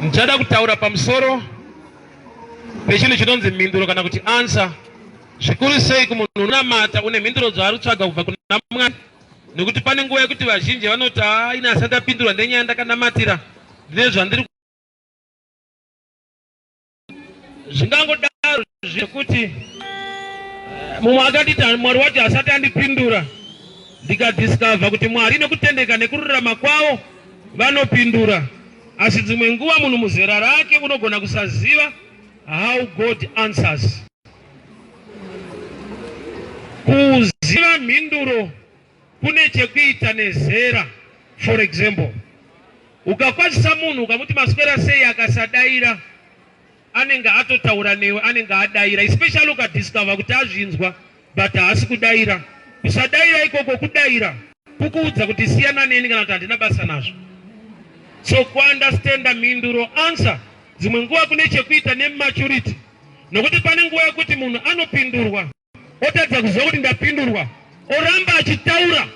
Ndichada kutaura pamusoro pechinhu chinonzi mhinduro kana kuti answer, zvikuru sei kumunhu unonamata une mhinduro dzaari kutsvaga kubva kuna Mwari, nekuti pane nguva yekuti vazhinji vanoti, "Haa, ini asati apindurwa ndenyaya ndakanamatira, ndine zvandiri." Zvingangodaro zvekuti mumwe akatiti, "Mwari wacho asati andipindura." Ndikadiscover kuti Mwari nekutendeka nekururama kwavo vanopindura, asi dzimwe nguva munhu muzera rake unogona kusaziva how God answers. Kuziva mhinduro kune chekuita nezera. For example, ukakwazisa munhu ukamuti, "Maswera sei?" akasadaira, anenge atotaura newe, anenge adaira, especially ukadiscover kuti azvinzwa but haasi kudaira. Kusadaira ikoko kudaira, kukuudza kuti siyana neni kana kuti handina basa nazvo. So kuunderstanda mhinduro, answer, dzimwe nguva kune chekuita nematurity, nokuti pane nguva yekuti munhu anopindurwa otadza kuziva kuti ndapindurwa, oramba achitaura,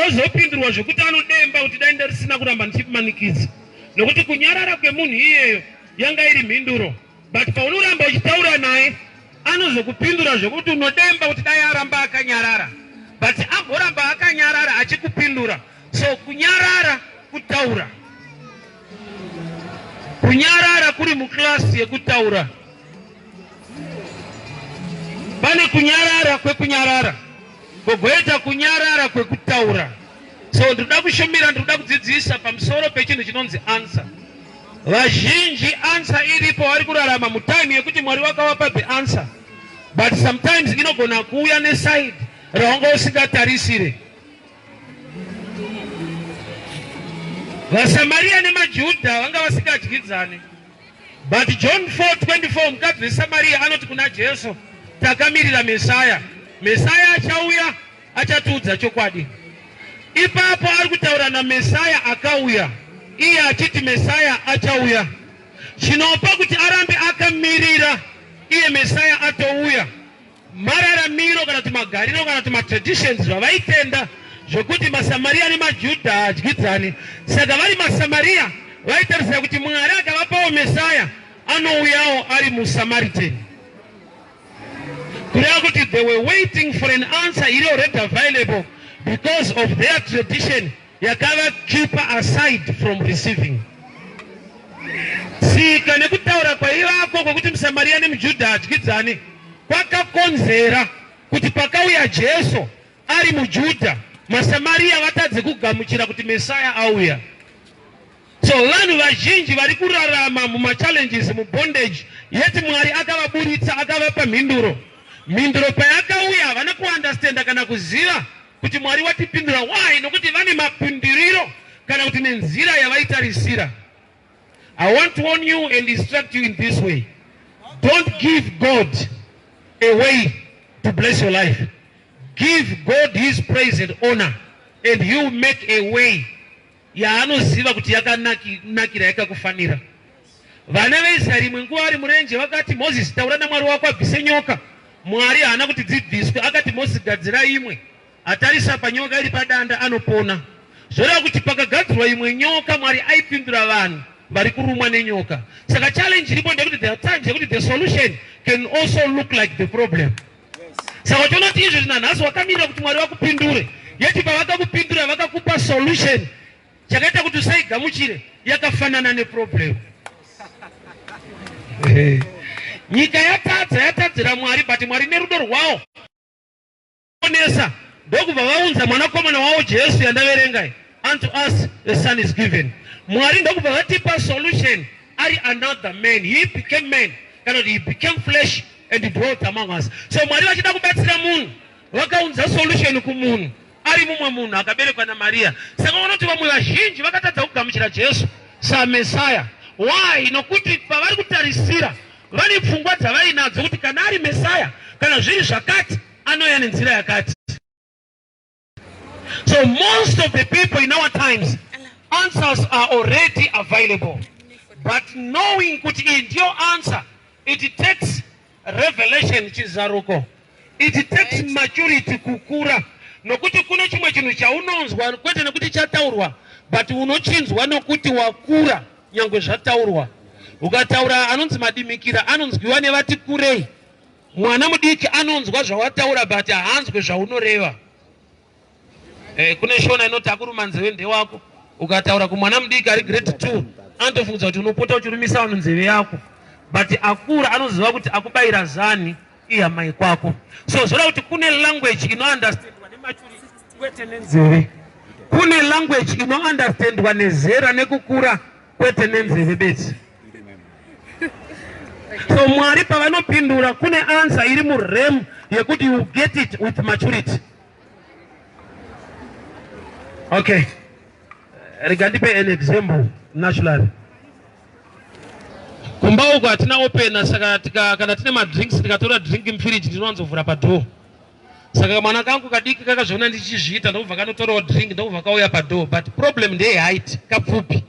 ozopindurwa zvekuti anodemba kuti dai ndarisina kuramba ndichimanikidza, nokuti kunyarara kwemunhu iyeyo yanga iri mhinduro. But paunoramba uchitaura naye, anozokupindura zvekuti unodemba kuti dai aramba akanyarara, but amboramba akanyarara achikupindura. So kunyarara kutaura, kunyarara kuri muclass yekutaura. Pane kunyarara kwekunyarara, kwogoita kunyarara kwekutaura. So ndinoda kushumira, ndinoda kudzidzisa pamusoro pechinhu chinonzi answer. Vazhinji answer iripo, vari kurarama mutime yekuti Mwari wakavapa the answer, but sometimes inogona kuuya neside rawanga usingatarisire. VaSamariya nemaJudha vanga vasingadyidzane, but John 4:24, mukadzi weSamariya anoti kuna Jesu, "Takamirira Mesaya. Mesaya achauya, achatiudza chokwadi." Ipapo ari kutaura naMesaya akauya, iye achiti Mesaya achauya. Chinopa kuti arambe akamirira iye Mesaya atouya, mararamiro kana kuti magariro kana kuti matraditions zvavaitenda zvokuti maSamariya nemaJudha haadyidzani. Saka vari maSamariya vaitarisira kuti Mwari akavapawo Mesaya, anouyawo ari muSamaritan, kureva kuti they were waiting for an answer iri already available because of their tradition yakavakeepa aside from receiving. Tsika nekutaura kwaivako kwekuti muSamariya nemuJudha hadyidzani kwakakonzera kuti pakauya Jesu ari muJudha, maSamariya vatadze kugamuchira kuti Mesaya auya. So vanhu vazhinji vari kurarama mumachallenges, mubondage, yeti Mwari akavaburitsa, akavapa mhinduro. Mhinduro payakauya, havana kuunderstanda kana kuziva kuti Mwari watipindura. Why? Nokuti vane mapindiriro kana kuti nenzira yavaitarisira. I want to warn you and instruct you in this way: don't give God a way to bless your life. Give God his praise and honor, and he will make a way yaanoziva kuti yakanakira, yakakufanira. Vana veIsraeri imwe nguva vari murenje vakati, "Mozisi, taura naMwari wako abvise nyoka." Mwari haana kuti dzibviswe, akati, "Mozisi, gadzira imwe. Atarisa panyoka iri padanda anopona." Zvoreva kuti pakagadzirwa imwe nyoka, Mwari aipindura vanhu vari kurumwa nenyoka. Saka challenge iripo ndekuti there are times yekuti the solution can also look like the problem. Saka uchiona kuti izvi nanhasi wakamirira kuti Mwari vakupindure, yeti pavakakupindura vakakupa solution, chakaita kuti usaigamuchire yakafanana neproblem. Nyika yatadza, yatadzira Mwari, but Mwari nerudo rwawo onesa, ndokubva vaunza mwanakomana wavo Jesu yandaverengai, "Unto us the son is given." Mwari ndokubva vatipa solution ari another man. He became man, kana kuti he became flesh and he dwelt among us. So Mwari vachida kubatsira munhu, vakaunza solution kumunhu ari mumwe munhu akaberekwa naMariya. Saka vanoti vamwe vazhinji vakatadza kugamuchira Jesu saMesaya. Why? Nokuti pavari kutarisira vane pfungwa dzavainadzo kuti kana ari Mesaya, kana zviri zvakati, anouya nenzira yakati. So most of the people in our times, answers are already available, but knowing kuti iyi ndiyo answer, it takes revelation, chizaruko. It takes maturity, kukura, nokuti kune chimwe chinhu chaunonzwa kwete nekuti chataurwa, but unochinzwa nokuti wakura nyangwe zvataurwa. Ukataura anonzi madimikira anonzwiwa nevati kurei. Mwana mudiki anonzwa zvawataura, but haanzwe zvaunoreva. Kune Shona inoti akuruma nzeve ndewako. Ukataura kumwana mudiki ari grade 2, anotofungidza kuti unopota uchirumisa vanhu nzeve yako, but akura anoziva kuti akubayira zani ihama kwako. So zvoreva kuti kune language inounderstandwa nematurity, kwete nenzeve. Kune language inounderstandwa nezera nekukura, kwete nenzeve bedzi. So Mwari pavanopindura, kune answer iri murealm yekuti you get it with maturity. Okay, rega ndipe an example naturally. Kumba uko hatina opener, saka kana tine madrinks, tikatora drink mufiriji, ndinowanzovhura padoor. Saka mwana kangu kadiki kakazviona ndichizviita, ndokubva kanotorawo drink, ndokubva kauya padoor. But problem ndeyeheight, kapfupi.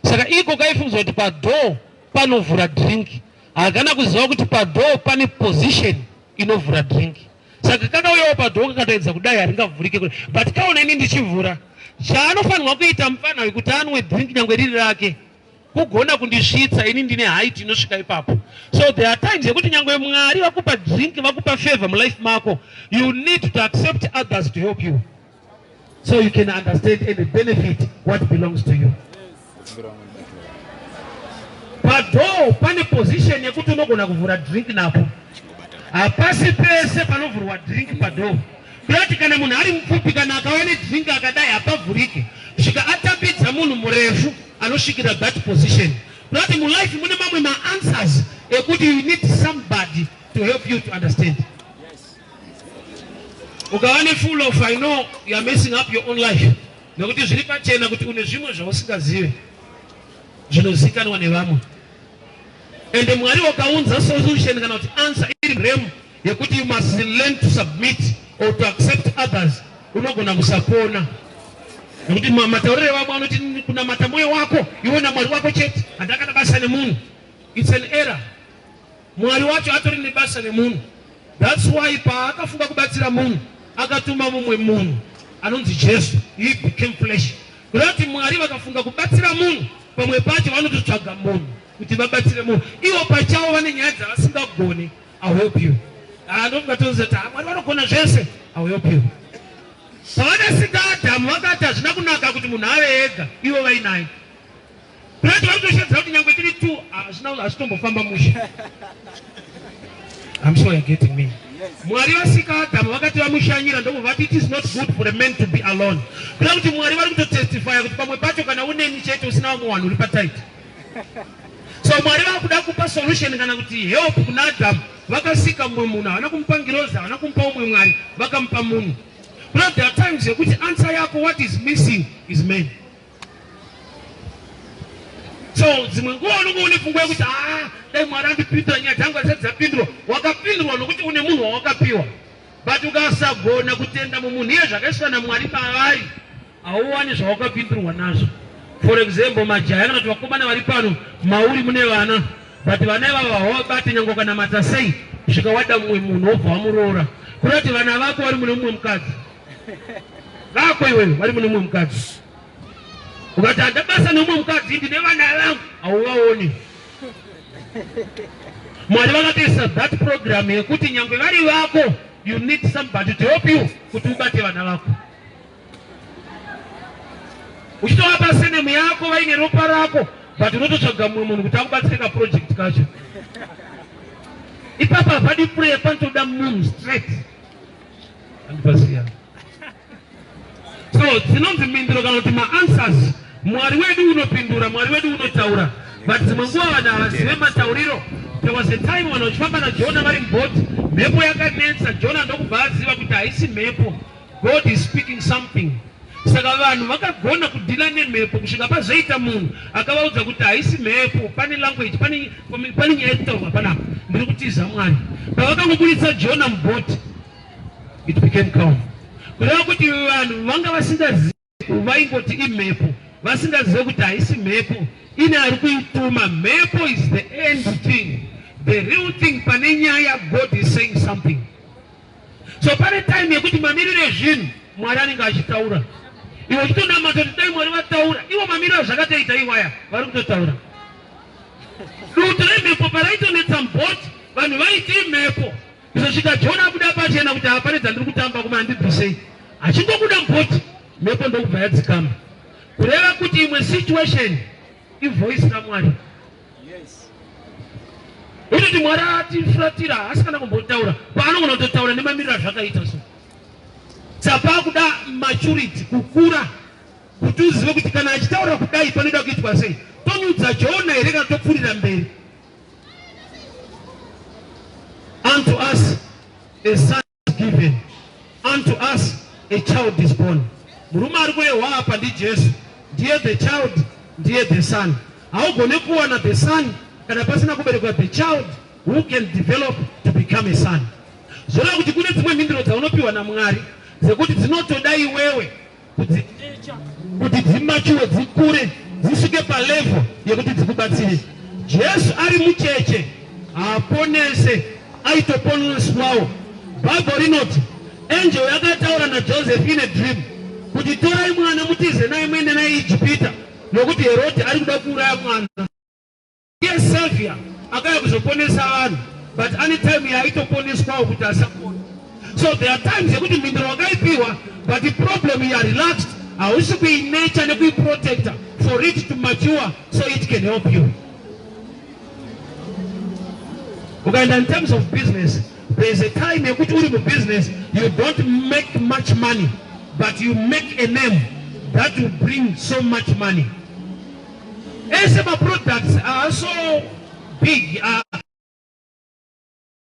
Saka iko kaifungidzwa kuti padoor panovhura drink. Hakana kuziva kuti padoor pane position inovhura drink. Saka kakauyawo padoor, kakatoedza kudai, haringavhurike, but kaona ini ndichivhura. Chaanofanirwa kuita mufana wekuti anwe drink, nyangwe riri rake, kugona kundisvitsa ini ndine height inosvika ipapo. So there are times yekuti nyangwe Mwari vakupa drink, vakupa favor mulife mako, you need to accept others to help you so you can understand and benefit what belongs to you. Padoor pane position yekuti unogona kuvhura drink napo. Hapasi pese panovhurwa drink padoor. Kurati kana munhu ari mupfupi, kana akauya nedrink akadai, hapavhurike kusvika atambidza munhu murefu anosvikira that position. Kurati mulife mune mamwe maanswers ekuti you need somebody to help you to understand. Ukava nefull of, "I know," you are messing up your own life, nekuti zviri pachena kuti une zvimwe zvausingazive zvinozikanwa nevamwe. Ende Mwari wakaunza solution kana kuti answer iri realm yekuti you must learn to submit or to accept others. Unogona kusapona, nekuti matauriro evamwe anoti kunamata mwoyo wako iwe naMwari wako chete, handakana basa nemunhu. It's an error. Mwari wacho atori nebasa nemunhu. That's why paakafunga kubatsira munhu, akatuma mumwe munhu anonzi Jesu. He became flesh. Kuda kuti Mwari vakafunga kubatsira munhu, pamwe pacho vanototsvaga munhu kuti vabatsire munhu. Ivo pachavo vane nyaya dzavasingagoni. "I'll help you." Ndofunga tonzoti Mwari vanogona zvese. "I'll help you." Pavakasika Adhamu, vakati hazvina kunaka kuti munhu ave ega, ivo vainaye. Kurati vari kutoshedzera kuti nyangwe tiri two, hazvitombofamba mushe. I'm sure you're getting me. Mwari vasika Adhamu, vakati vamushanyira, ndokubva vati, "It is not good for a man to be alone." Kuda kuti Mwari vari kutotestifya kuti pamwe pacho kana uneni chete, usina vamwe vanhu, uri patight. So Mwari vakuda kupa solution kana kuti help kuna Adhamu, vakasika mumwe munhu. Havana kumupa ngirozi, havana kumupa umwe mwari, vakamupa munhu. But there are times yekuti answer yako, what is missing is man. So dzimwe nguva unonge une pfungwa yekuti, "Ah, dai Mwari andipindura, nyaya dzangu hadzisati dzapindurwa." Wakapindurwa nokuti une munhu wawakapiwa, but ukasagona kutenda mumunhu iye zvakaiswa naMwari mavari, hauwani zvawakapindurwa nazvo. For example, majaya kana kuti vakomana vari pano, mauri mune vana, but vana ivava hawabati nyange ukanamata sei, kusvika wada mumwe munhu, wobva wamuroora. Kuda kuti vana vako vari mune mumwe mukadzi vako, iwewe vari mune mumwe mukadzi. Ukati, "Handa basa nemumwe mukadzi, ndine vana vangu," hauvaoni. Mwari vakatoisa that program yekuti nyangwe vari vako, you need somebody to help you kuti ubate vana vako. Uchitovapa surname yako, vaine ropa rako, but unototsvaga mumwe munhu kuti akubatsire kaproject kacho. Ipapo hapadi prayer, panotoda munhu straight andipasiya. So dzinonzi mhinduro kana kuti maanswers, Mwari wedu unopindura, Mwari wedu unotaura, but dzimwe nguva vanhu havazive matauriro. There was a time vanhu vachifamba naJona vari mubhoti, mhepo yakanetsa. Jona ndokubva aziva kuti haisi mhepo, God is speaking something. Saka vanhu vakagona kudeala nemhepo kusvika pazoita munhu akavaudza kuti haisi mhepo, pane language, pane nyaya yekutaurwa panapa, ndiri kutiza Mwari. Pavakangobuditsa Jona mubhoti, it became calm. Kureva kuti vanhu vanga vasingazivi, vaingoti imhepo, vasingazive kuti haisi mhepo, ine ari kuituma. Mhepo is the end thing. The real thing, pane nyaya, God is saying something. So pane time yekuti mamiriro ezvinhu, Mwari anenge achitaura, iwe uchitonamata kuti dai Mwari vataura. Ivo mamiriro azvakatoita iwaya, vari kutotaura. Dutu remhepo paraitonetsa mubhoti, vanhu vaiti imhepo. Kuzosvika Jona abuda pachena kuti hapane dzandiri kutamba kuma handibvisei. Achingobuda mubhoti, mhepo ndokubva yadzikama. Kureva kuti imwe situation ivoice raMwari. Unoti Mwari atifuratira, haasi kana kumbotaura. Paanogona kutotaura nemamiriro azvakaita so. Saka maturity, kukura, kuti uzive kuti kana achitaura kudai panoda kuitwa sei. Tonyudza Jona here kana topfuurira mberi? Unto us a son is given, unto us a child is born. Murume ari kurehwa apa ndiJesu, ndiye the child, ndiye the son. Haugone kuwana the son kana pasina kuberekwa the child who can develop to become a son. Zvoreva kuti kune dzimwe mhinduro dzaunopiwa naMwari dzekuti dzinotoda iwewe kuti dzimature, dzikure, dzisvike palevel yekuti dzikubatsire. Jesu ari mucheche haaponese, aitoponeswawo. Bhaibheri rinoti angel yakataura naJoseph in a dream kuti torai mwana mutize naye muende naye Ijipita, nokuti Herodhi ari kuda kuuraya mwana. Iye savior akauya kuzoponesa vanhu, but ane time yaaitoponeswawo kuti asapona. So there are times yekuti mhinduro wakaipiwa, but the problem, you are relaxed, hausi kuinurture nekuiprotecta for it to mature so it can help you. Ukaenda in terms of business, there is a time yekuti uri mubusiness, you don't make much money, but you make a name that will bring so much money. Ese maproducts are so big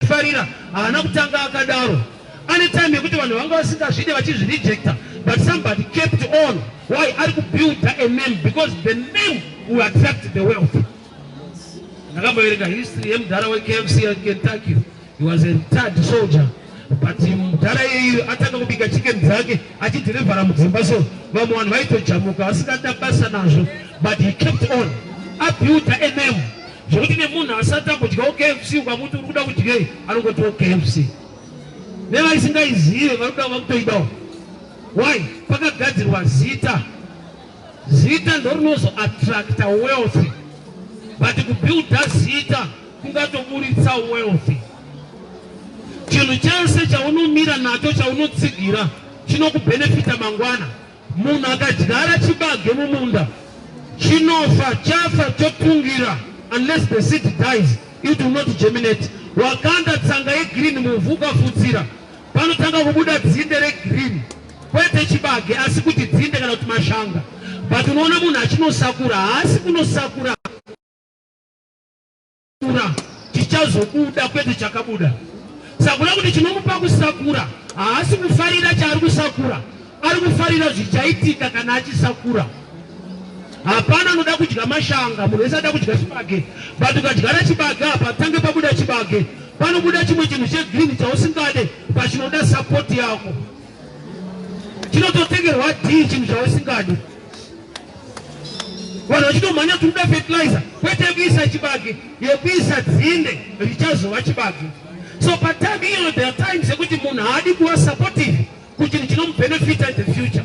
farira, haana kutanga akadaro. Ane time yekuti vanhu vanga vasingazvide, vachizvirejecta, but somebody kept on. Why? Ari kubuilda a name, because the name will attract the wealth. Ndakamboverenga history yemudhara weKFC yaKentucky. He was a retired soldier, but mudhara iyeyo atanga kubika chicken dzake achidhirivhara mudzimba, so vamwe vanhu vaitojamuka vasingada basa nazvo, but he kept on, abuilda a name zvekuti nemunhu asati ambodyawo KFC, ukamuti uri kuda kudyei, anongotiwo KFC. Nevaisingaizive vari kuda vakutoidawo. Why? Pakagadzirwa zita. Zita ndorinozoattracta wealth, but kubuilda zita kungatoburitsa wealth. Chinhu chese chaunomira nacho, chaunotsigira, chinokubhenefita mangwana. Munhu akadyara chibage mumunda, chinofa, chafa, chotungira. Unless the seed dies, it will not germinate. Wakanda tsanga yegreen muvhu, ukafutsira, panotanga kubuda dzinde regreen, kwete chibage, asi kuti dzinde kana kuti mashanga. But unoona munhu achinosakura, haasi kunosakura chichazobuda, kwete chakabuda. Sakura kuti chinomupa kusakura, haasi kufarira chaari kusakura, ari kufarira zvichaitika kana achisakura. Hapana anoda kudya mashanga, munhu wese ada kudya chibage, but ukadyara chibage apa, tange pabuda chibage, panobuda chimwe chinhu chegreen chausingade, pachinoda support yako, chinototengerwa d chinhu chausingadi. Vanhu vachitomhanya tiri kuda fertilizer, kwete yekuisa chibage, yekuisa dzinde richazova chibage. So patime iyoyo, there are times yekuti munhu haadi kuva supportive kuchinhu chinomubhenefita in the future.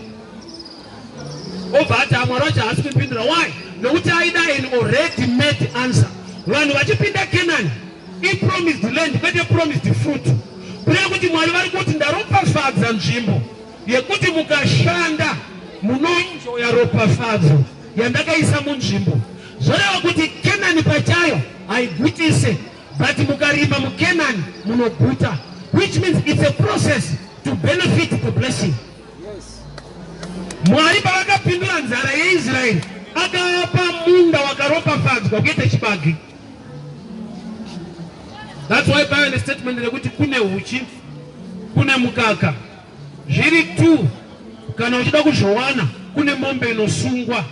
Obva ati Mwari wacho haasi kupindura. Why? Nokuti aida an already made answer. Vanhu vachipinda Kenani, ipromised land, kwete promised fruit. Kureva kuti Mwari vari kuti ndaropafadza nzvimbo yekuti mukashanda munoenjoya ropafadzo yandakaisa munzvimbo. Zvoreva kuti Kenani pachayo haigutise, but mukarima muKenani munoguta, which means it's a process to benefit the blessing. Mwari pavakapindura nzara yeIsraeri, akavapa munda wakaropafadzwa, kuite chibage. That's why paive nestatement rekuti kune huchi, kune mukaka, zviri two. Kana uchida kuzvowana, kune mombe inosungwa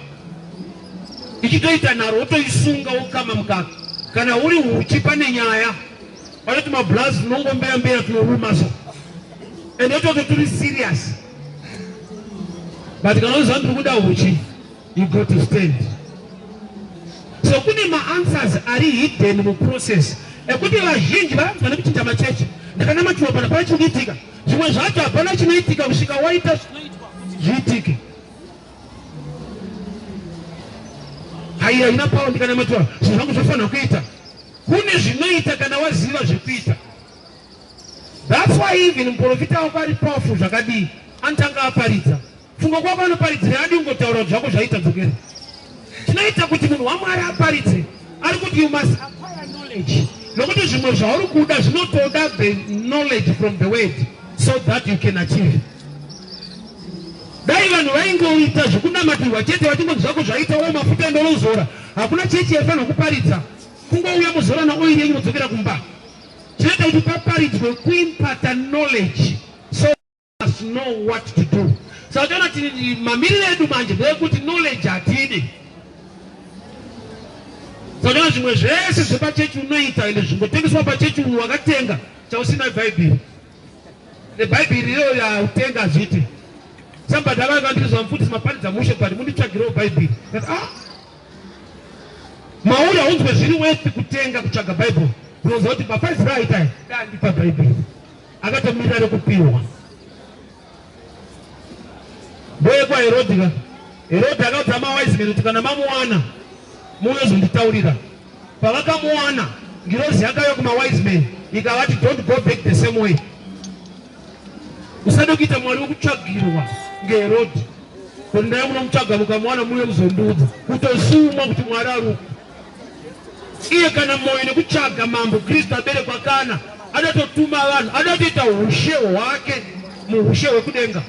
ichitoita nharo, wotoisunga, wokama mukaka. Kana uri huchi, pane nyaya. Panoti mablazi tinongombeya mbeya, tinoruma so, ende itoto turi serious. But kana uziva ndiri kuda huchi, you got to stand. So kune maanswers ari hidden muprocess ekuti vazhinji varanzwa nekuchinja machechi. Ndakanamatiwa pana, pana chinoitika. Zvimwe zvacho hapana chinoitika kusvika waita zvinoitwa kuti zviitike. Hai, haina power. Ndikanamatirwa, zvinhu zvangu zvofanira kuita. Kune zvinoita kana waziva zvekuita. That's why even muprofita wako ari powerful zvakadii, anotanga aparidza. Funga kwako anoparidzira adi ungotaura kuti zvako zvaita, dzokera. Chinoita kuti munhu waMwari aparidze, ari kuti you must acquire knowledge, nokuti zvimwe zvauri kuda zvinotoda the knowledge from the word so that you can achieve. Dai vanhu vaingoita zvekunamatirwa chete, vachingonzi zvako zvaita, o mafuta endorozora, hakuna chechi yaifanirwa kuparidza. Kungouya muzora naoiri yenyu, modzokera kumba. Chinoita kuti paparidzwe kuimparta knowledge, so must know what to do. Saka toona kuti mamiriro edu manje ndeyekuti knowledge hatidi. Saka toona zvimwe zvese zvepachechi unoita, ende zvingotengeswa pachechi wakatenga, chausina Bhaibheri. Nebhaibheri iyoyo hautenga, hazviiti. Somebody akakandiriza, "Mufundisi, maparidza mushe, but munditsvagirewo Bhaibheri." Kati, "Ah, mauri haunzwe zviri worth kutenga kutsvaga Bhaibheri." Unoziva kuti maparidziro aita dandipa Bhaibheri, akatomirira rekupiwa. NdoyekwaHerodhi ka. Herodhi akaudza mawise men kuti kana mamuwana, muuyozonditaurira. Pavakamuwana, ngirozi yakauya kumawise men ikavati, "Don't go back the same way." Usade kuita Mwari wekutsvagirwa ngeHerodhi, kuti ndai munomutsvaga, mukamuwana muuye kuzondiudza. Kutosumwa kuti Mwari ari uku. Iye kana mwoyo nekutsvaga mambo Kristu aberekwa, kana adatotuma vanhu, adatoita ushe hwake muushe hwekudenga.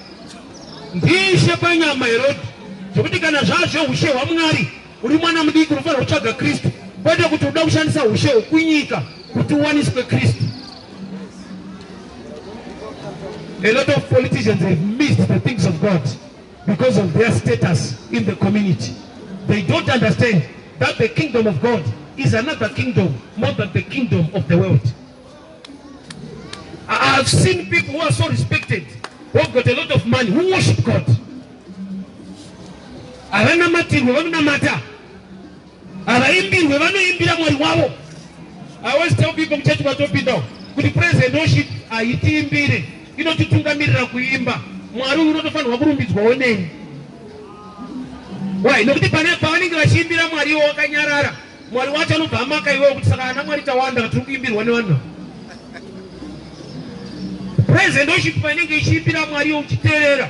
Ndishe panyama Herodhi, zvokuti kana zvazveushe hwaMwari, uri mwana mudiki, unofanira kutsvaga Kristu, kwete kuti uda kushandisa ushe hwekunyika kuti uwaniswe Kristu. A lot of politicians have missed the things of God because of their status in the community. They don't understand that the kingdom of God is another kingdom more than the kingdom of the world. I've seen people who are so respected, who have got a lot of money, who worship God. Havanamatirwe, vanonamata. Havaimbirwe, vanoimbira Mwari wavo. I always tell people muchechi kwatopindawo kuti praise and worship haitiimbire, inotitungamirira kuimba. Mwari uyu unotofanirwa kurumbidzwawo neni. Why? Nokuti pane pavanenge vachiimbira Mwari, iwo wakanyarara, Mwari wacho anobva amaka iwewo kuti saka ana Mwari tawanda, tiri kuimbirwa nevanhu. Praise and worship painenge ichiimbira Mwari, iwo uchiteerera.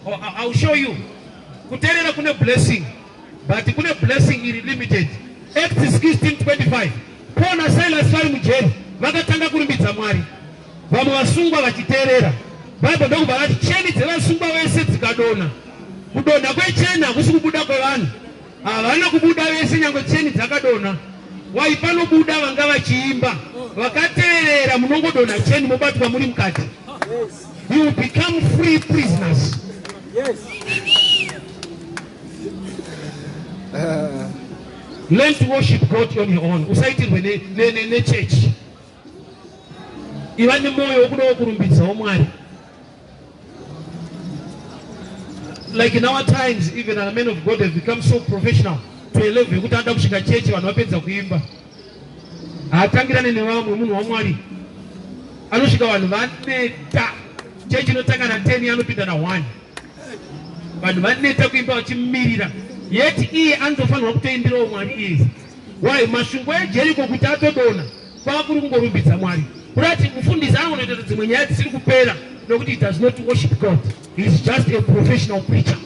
Oh, I'll show you. Kuteerera kune blessing, but kune blessing iri limited. Acts 16:25, Paul naSilas vari mujeri vakatanga kurumbidza Mwari, vamwe vasungwa vachiteerera. Bhaibheri ndokubva rati cheni dzevasungwa vese dzikadonha. Kudonha kwecheni hakusi kubuda kwevanhu. Havana kubuda vese nyange cheni dzakadonha. Wai panobuda vanga vachiimba vakateerera. Munongodonha cheni, mobatwa muri mukati. You will become free prisoners. Learn to worship God on your own. Usaitirwe nechechi. Iva nemwoyo wokudawo kurumbidzawo Mwari. Like in our times, even our men of God have become so professional to a level yekuti anoda kusvika chechi vanhu vapedza kuimba. Haatangirane nevamwe. Munhu waMwari anosvika vanhu vaneta. Chechi inotanga na10, anopinda na1, vanhu vaneta kuimba vachimirira. Yet iye anotofanirwa kutoimbirawo Mwari iye. Why? Masvingo eJeriko kuti atodonha, kwava kuri kungorumbidza Mwari. Kurati mufundisi anongonoita kuti dzimwe nyaya dzisiri kupera nokuti he does not worship God. He is just a professional preacher.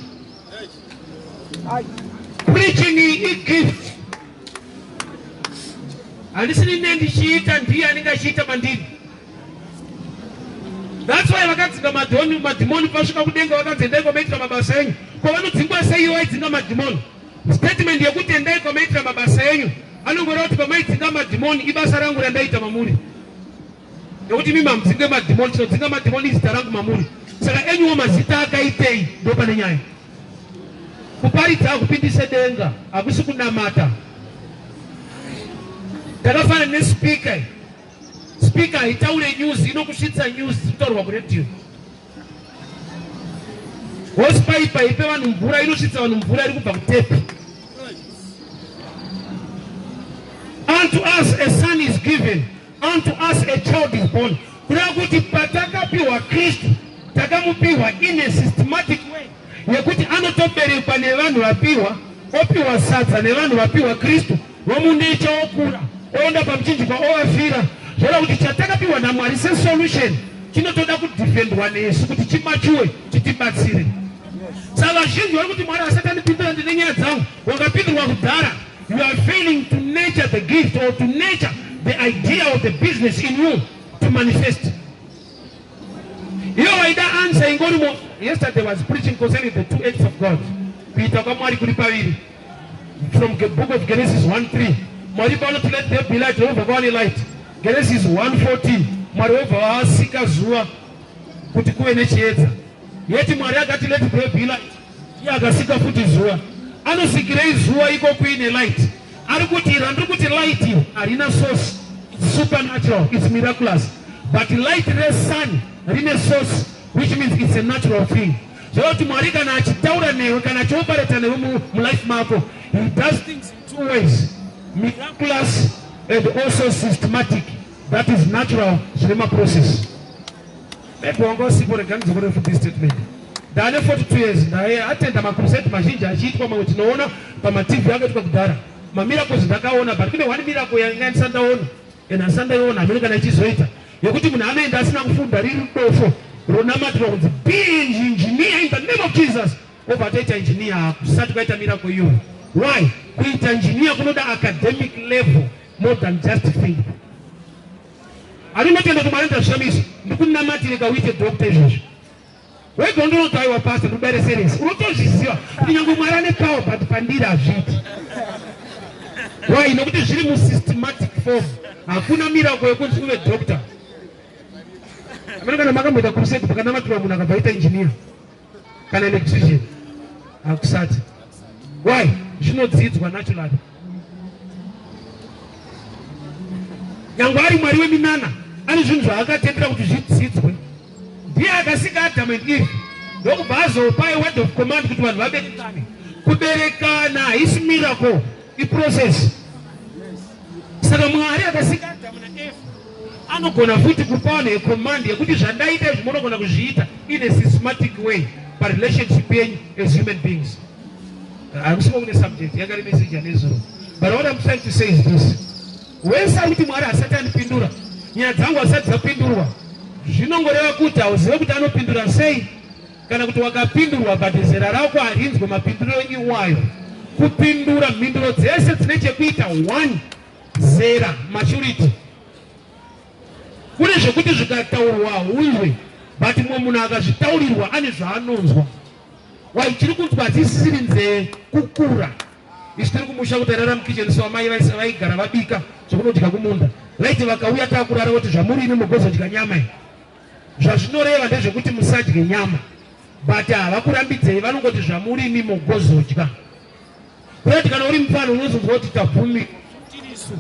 Preaching igift. Handisini ne ndichiita, ndiye anenge achiita mandiri. That's why vakadzinga madhoni, madhimoni. Pasvika kudenga vakanzi, "Endai kwamaitira mabasa enyu." Kwavanodzingwa sei iwo aidzinga madhimoni? Statement yekuti endai kwamaitira mabasa enyu anongoreva kuti pamaidzinga madhimoni, ibasa rangu randaita mamuri, nekuti mimi hamudzinge madhimoni. Tinodzinga madhimoni izita rangu mamuri. Saka enyuwo mazita akaitei? Ndo pane nyaya. Kuparidza hakupindise denga, hakusi kunamata. Takafanana nespeaker. Speaker haitaure news, inokusvitsa news kutaurwa kuredhiyo. Hosepipe haipe vanhu mvura, inosvitsa vanhu mvura iri kubva kutepi. Unto us a son is given, unto us a child is born. Kureva kuti patakapiwa Kristu, takamupiwa in a systematic way yekuti anotoberekwa nevanhu vapiwa. Opiwa sadza nevanhu vapiwa Kristu, vomundicha okura, oenda pamuchinjikwa ovafira. Zvoreva kuti chatakapiwa naMwari sesolution chinotoda kudefendwa nesu kuti chimachuwe chitibatsire. Saka vazhinji vari kuti Mwari asati andipindura ndine nyaya dzangu. Wakapindurwa kudhara. You are failing to nurture the gift or to nurture the idea of the business in you to manifest. Iyo waida answer ingorimo. Yesterday was preaching concerning the two acts of God. Kuita kwaMwari kuri paviri. From the book of Genesis 1:3. Mwari vanoti let there be light, wobva kwava nelight. Genesis 1:14. Mwari wobva vasika zuva kuti kuve nechiedza. Yeti Mwari akati let there be light. Iye akasika futi zuva. Anosikirei zuva iko kuine light? Ari kuti randiri kuti light harina source. It's supernatural, it's miraculous. But light resun rine source, which means it's a natural thing. Zvoreva kuti Mwari kana achitaura newe, kana achioperata newe mulife mako, he does things in two ways. Miraculous and also systematic. That is natural, zvine maprocess. Maybe wanga usipo, rega ndidzokore futi statement. Ndane 42 years, ndaye atenda macrusade mazhinji achiitwa, mamwe tinoona pamaTV akaitwa kudhara. Mamiracles ndakaona, but kune one miracle yanga ndisati ndaona and handisati ndaiona hamene kana ichizoita, yekuti munhu anoenda asina kufunda, riri dofo ronamatirwa kunzi be engineer in the name of Jesus, obva atoita engineer. Kusati kwaita miracle iyoyo. Why? Kuita engineer kunoda academic level more than just faith. Handinotenda kuti Mwari ndazvishamiso, ndikunamatire uite doctor izvozvo. Wega undinoti aiwa pastor, ndikubere serious. Unotozviziva kuti nyange Mwari ane power, but pandiri hazviiti. Why? Nokuti zviri musystematic form. Hakuna miracle yekunzi uve doctor. Amene kana makamboita crusade pakanamatirwa munhu akabva aita engineer kana electrician? Hakusati. Why? Zvinodzidzwa naturally. Nyange ari Mwari weminana, ane zvinhu zvaakatendera kuti zvidzidzwe. Ndiye akasika Adam and Eve, ndokubva azopa a word of command kuti vanhu vaberekane. Kuberekana haisi miracle, iprocess. Saka Mwari akasika Adamu naEva anogona futi kupa vanhu yecommand yekuti zvandaita izvi munogona kuzviita in a systematic way parelationship yenyu as human beings. Hakusiko kune subject yakari message yanezuro, but what I'm trying to say is this: wese ari kuti Mwari asati andipindura, nyaya dzangu asati dzapindurwa, zvinongoreva kuti hauzive kuti anopindura sei, kana kuti wakapindurwa but zera rako harinzwe mapinduriro iwayo. Kupindura, mhinduro dzese dzine chekuita one zera, maturity. Kune zvekuti zvikataurwa haunzwe, but mumwe munhu akazvitaurirwa ane zvaanonzwa. Wai chiri kunzwa hadzisisiri nzee, kukura. Isu tiri kumusha kuti airara mukicheni, so amai vaigara vabika zvokunodya kumunda. Vaiti vakauya taakurara voti, "Zvamurimi mugozodya nyama iyi." Zvazvinoreva ndezvekuti musadye nyama, but havakurambidzei, vanongoti zvamurimi mugozodya. Kurati kana uri mufana unozonzwa kuti tabvumi tirisu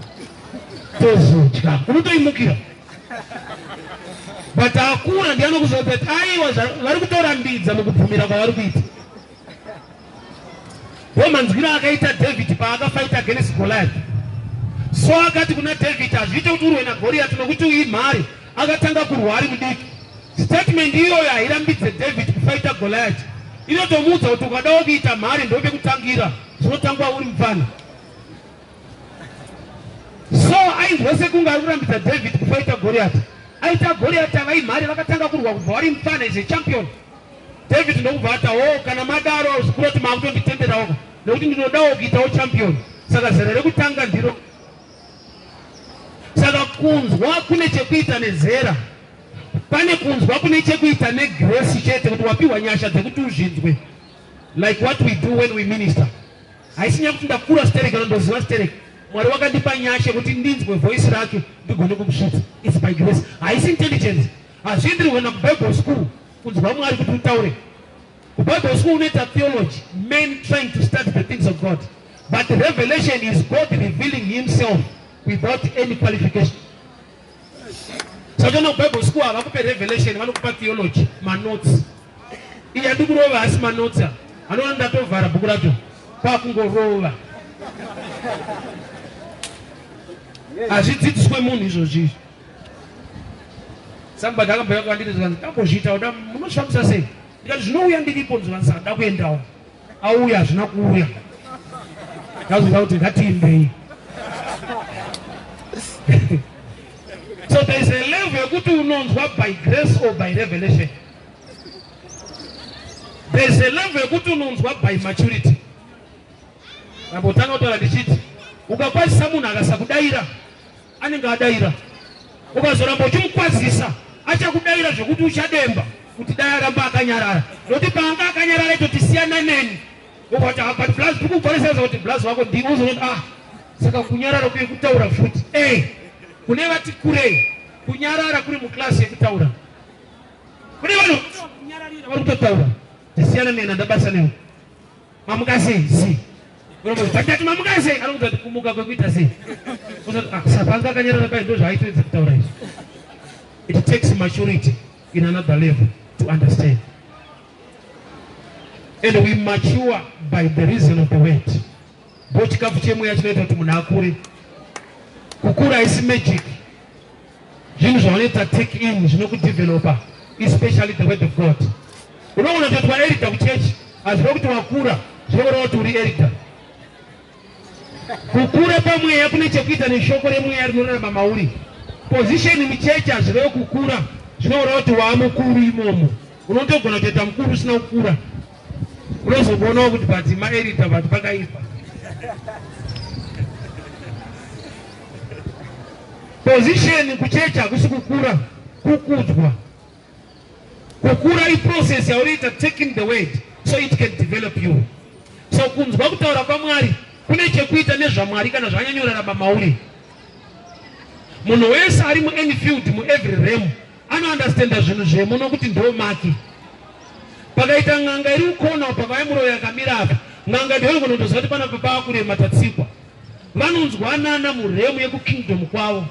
tozodya, unotoimukira. But akura ndiye anokuzoti aiwa, vari kutorambidza mukubvumira kwavari kuita. Ndo manzwiro akaita David paakafighta against Goliath. So akati kuna David, "Hazviite kuti urwe naGoriath nokuti uimhari." Akatanga kurwa ari mudiki. Statement iyoyo hairambidze David kufighta Goliath, inotomuudza kuti ukadawo kuita mhari ndopekutangira, zvinotangwa uri mufana. So ainzwa sekunge ari kurambidza David kufighta Goliath. Aita Goliath avaimhari, vakatanga kurwa kubva vari mufana as a champion. David ndokubva ati, "O, kana madaro zvikuru kuti maakutonditenderawo, nekuti ndinodawo kuitawo champion." Saka zera rekutanga ndiro. Saka kunzwa kune chekuita nezera. Pane kunzwa kune chekuita negrace chete, kuti wapiwa nyasha dzekuti uzvinzwe, like what we do when we minister. Haisi nyaya kuti ndakura stereki kana ndoziva stereki. Mwari wakandipa nyasha yekuti ndinzwe voice rake, ndigone kumusvitsa. It's by grace, haisi intelligence. Hazvienderi kuenda kuBible school kunzwa Mwari kuti utaure. KuBible school unoita theology, men trying to study the things of God, but revelation is God revealing himself without any qualification. Saka unoenda kuBible school, havakupe revelation, vanokupa theology, manotes. Iye andikurova asi manotes anoona ndatovhara bhuku racho kwakungorova. Hazvidzidziswe munhu izvozvi izvi. Somebody akabva kwandiri zvikanzi, "Tambozviita uda munozvifambisa sei?" Ndikati, "Zvinouya ndiripo." Zvikanzi, "Saka da kuendawo." Auya, hazvina kuuya. Ndazoziva kuti ngatiimbei. So there is a level yekuti unonzwa by grace or by revelation. There is a level yekuti unonzwa by maturity. Ndambotanga kutaura ndichiti ukakwazisa munhu akasakudaira, anenge adaira. Ukazoramba uchimukwazisa, achakudaira zvekuti uchademba kuti dai aramba akanyarara, nokuti paanga akanyarara itoti siyana neni. Ukati, "Ah, but blaz, ndikugwariseza kuti blaz wako ndi uzonoti, ah, saka kunyarara kuye kutaura futi." Kune vati kurei, kunyarara kuri muklasi yekutaura. Kune vanhu kunyararira vari kutotaura, tisiyana neni, handabasa newe. Mamuka sei? Si batati mamuka sei? Anokuti kuti kumuka kwekuita sei? Uzoti, "Ah, saka akanyarara pai ndo zvaaitoedza kutaura izvi." It takes maturity in another level to understand, and we mature by the reason of the word. Ndo chikafu chemweya chinoita kuti munhu akure. Kukura haisi magic, zvinhu zvaunoita take in zvinokudevelopa, especially the word of God. Unoona kuti waelder kuchechi, hazviva kuti wakura, zvinoreva kuti uri elder. Kukura pamweya kune chekuita neshoko remweya rinorarama mauri. Position muchechi hazvirevi kukura, zvinoreva kuti waamukuru imomo. Unotogona kutoita mukuru usina kukura. Unozombonawo kuti but maelder, but pakaipa. Position kuchechi hakusi kukura, kukudzwa. Kukura iprocess yaurikuita, taking the word so it can develop you. So kunzwa kutaura kwaMwari kune chekuita nezvaMwari kana zvanyanyorarama mauri. Munhu wese ari muany field, muevery realm, anounderstanda zvinhu zvemo nokuti ndo maki. Pakaita n'anga iri kukona, pakauya muroyi akamira apa, n'anga ndiyo inotoziva kuti panapa paakurema, tatsikwa. Vanonzwanana murealm yekukingdom kwavo.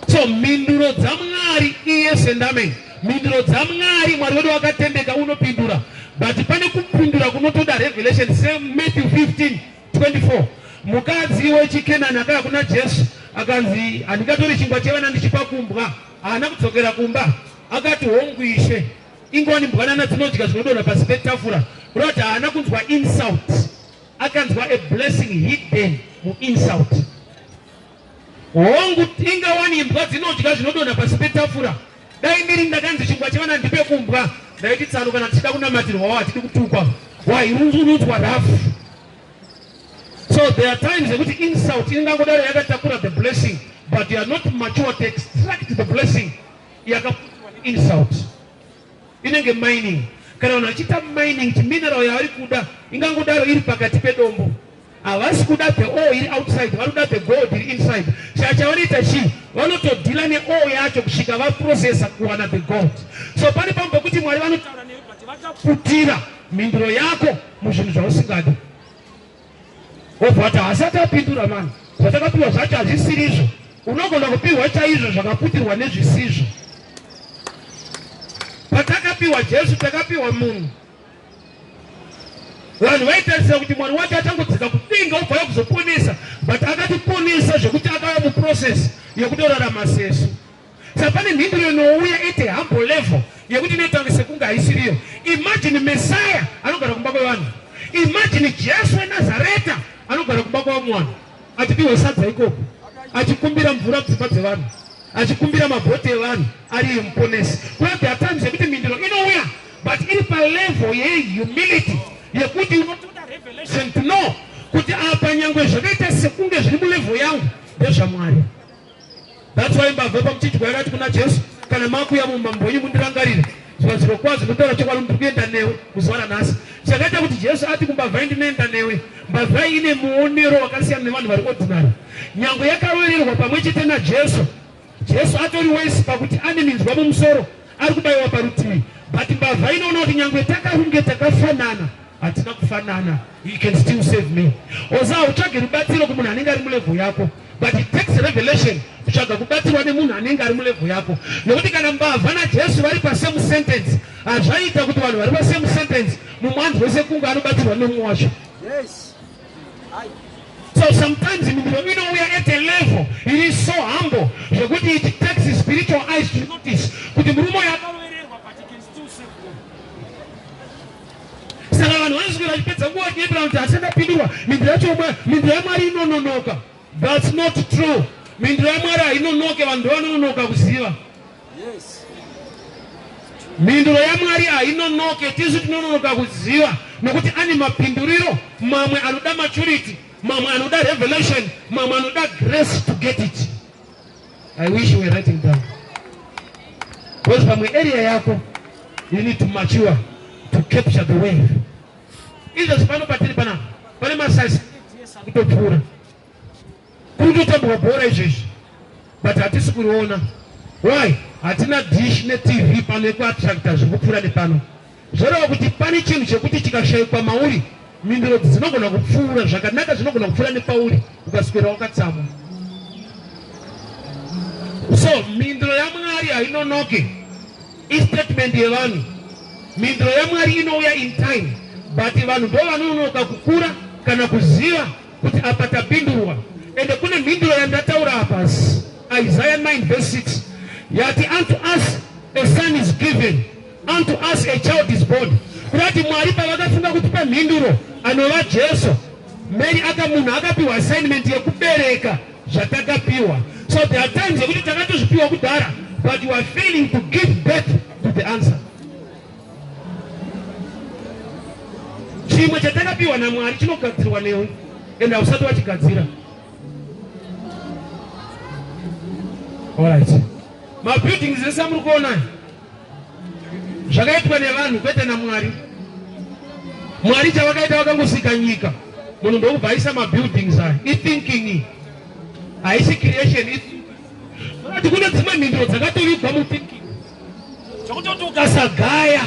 So mhinduro dzaMwari, yes and amen. Mhinduro dzaMwari, Mwari wedu wakatendeka, unopindura, but pane kupindura kunotoda revelation. SeMatthew 15 24, mukadzi wechiKenani akauya kuna Jesu, akanzi, "Handingatori chingwa chevana ndichipa kumbwa." Haana kudzokera kumba, akati, "Hongu Ishe, ingowani mbwanana dzinodya zvinodonha pasi petafura." Kureva kuti haana kunzwa insult, akanzwa a blessing hidden muinsult. Hongu, ingawani imbwa dzinodya zvinodonha pasi petafura. Dai ndiri ndakanzi chingwa chevana ndipe kumbwa, ndaiti tsano, kana tichida kunamatirwawo hatidi kutukwa. Wairunzurudzwa rafu. So there are times yekuti insult ingangodaro yakatakura the blessing, but you are not mature to extract the blessing yakaputirwa neinsult. Inenge mining. Kana vanhu vachiita mining, chimineral yavari kuda ingangodaro iri pakati pedombo. Havasi kuda the ore iri outside, vari kuda the gold iri inside. Saka chavanoita chii? Vanotodeala neore yacho kusvika vaprocessa kuwana the gold. So pane pamwe pekuti Mwari vanotaura newe, but vakaputira mhinduro yako muzvinhu zvausingadi. Wobva wati, "Hasati apindura mani, zvatakapiwa zvacho hazvisirizvo." Unogona kupiwa chaizvo zvakaputirwa nezvisizvo. Patakapiwa Jesu, takapiwa munhu. Vanhu vaitarisira kuti Mwari wacho achangodzika kudenga ubva kuzoponesa, but akatiponesa zvekuti akava muprocess yekutorarama sesu. Saka pane mhinduro inouya at a humble level yekuti inoita kunge sekunge haisiriyo. Imagine Mesaya anogara kumba kwevanhu. Imagine Jesu weNazareta anogara kumba kwavamwe vanhu, achipiwa sadza ikoko, achikumbira mvura kudzimba dzevanhu, achikumbira mabhoti evanhu, ari iye muponesi. Kuna there are times yekuti mhinduro inouya, but iri palevel yehumility yekuti unotoda revelation to know kuti apa nyangwe zvakaita sekunge zviri mulevel yangu, ndezvaMwari. That's why mbavha pamuchinjikwa yakati kuna Jesu, "Kana makuya mumambo wenyu, mundirangarire." Zvikanziro kwazvo, ndinotaura chokwadi, ndiri kuenda newe muzuva ranhasi. Chakaita kuti Jesu ati kumbavhai, "Ndinoenda newe," mbavhai ine muonero wakasiyana nevanhu vari ordinary. Nyangwe yakarovererwa pamwe chete naJesu, Jesu atori wese pakuti ane minzwa mumusoro, ari kubayiwa parutivi, but mbavha inoona kuti nyangwe takarunge takafanana, hatina kufanana. He can still save me. Oza hautsvage rubatsiro kumunhu anenge ari mulevel yako, but it takes revelation kutsvaga kubatsirwa nemunhu anenge ari mulevel yako, nekuti kana mbavha naJesu vari pasame sentence, hazvaita kuti vanhu vari pasame sentence mumwe anzwe sekunge anobatsirwa nemumwe wacho. So sometimes mhinduro inouya at a level iri so humble zvekuti it takes spiritual eyes to notice kuti murume uyu akarovererwa, but he can still save me. Saka vanhu vanoswera. vachipedza nguva vachinyepera kuti hasandapindurwa mhinduro yacho mhinduro yaMwari inononoka. That's not true. Mhinduro yaMwari hainonoke, vanhu ndovanononoka kuziva. Mhinduro yaMwari hainonoke, tisu tinononoka kuziva, nokuti ane mapinduriro mamwe anoda maturity, mamwe anoda revelation, mamwe anoda grace to get it. I wish you were writing down, because pamwe area yako you need to mature to capture the wave. Izvozvi pano patiri panapa pane masasi kutopfuura, kuri kutotambwa bhora izvezvi, but hatisi kuriona. Why? Hatina dish neTV pano yekuattracta zviri kupfuura nepano. Zvoreva kuti pane chinhu chekuti chikashayikwa mauri, mhinduro dzinogona kupfuura zvakanaka, zvinogona kupfuura nepauri ukaswera wakatsamwa. So mhinduro yaMwari hainonoke, istatement yevanhu. Mhinduro yaMwari inouya in time, but vanhu ndo vanononoka kukura kana kuziva kuti apa tapindurwa. Ende kune mhinduro yandataura apa, Isaiah 9 verse 6, yati, "Unto us a son is given, unto us a child is born." Kurati Mwari pavakafunga kutipa mhinduro anova Jesu, Mary aka munhu akapiwa assignment yekubereka zvatakapiwa. So there are times yekuti takatozvipiwa kudhara, but you are failing to give birth to the answer. Chimwe chatakapiwa naMwari chinogadzirwa newe, ende hausati wachigadzira. Alright, mabuildings ese amuri kuona zvakaitwa nevanhu, kwete naMwari. Mwari chavakaita, vakangosika nyika, munhu ndokubva aisa mabuildings aya. Ithinking, haisi creation. Ati kune dzimwe mhinduro dzakatovigwa muthinking, zvekutoti ukasagaya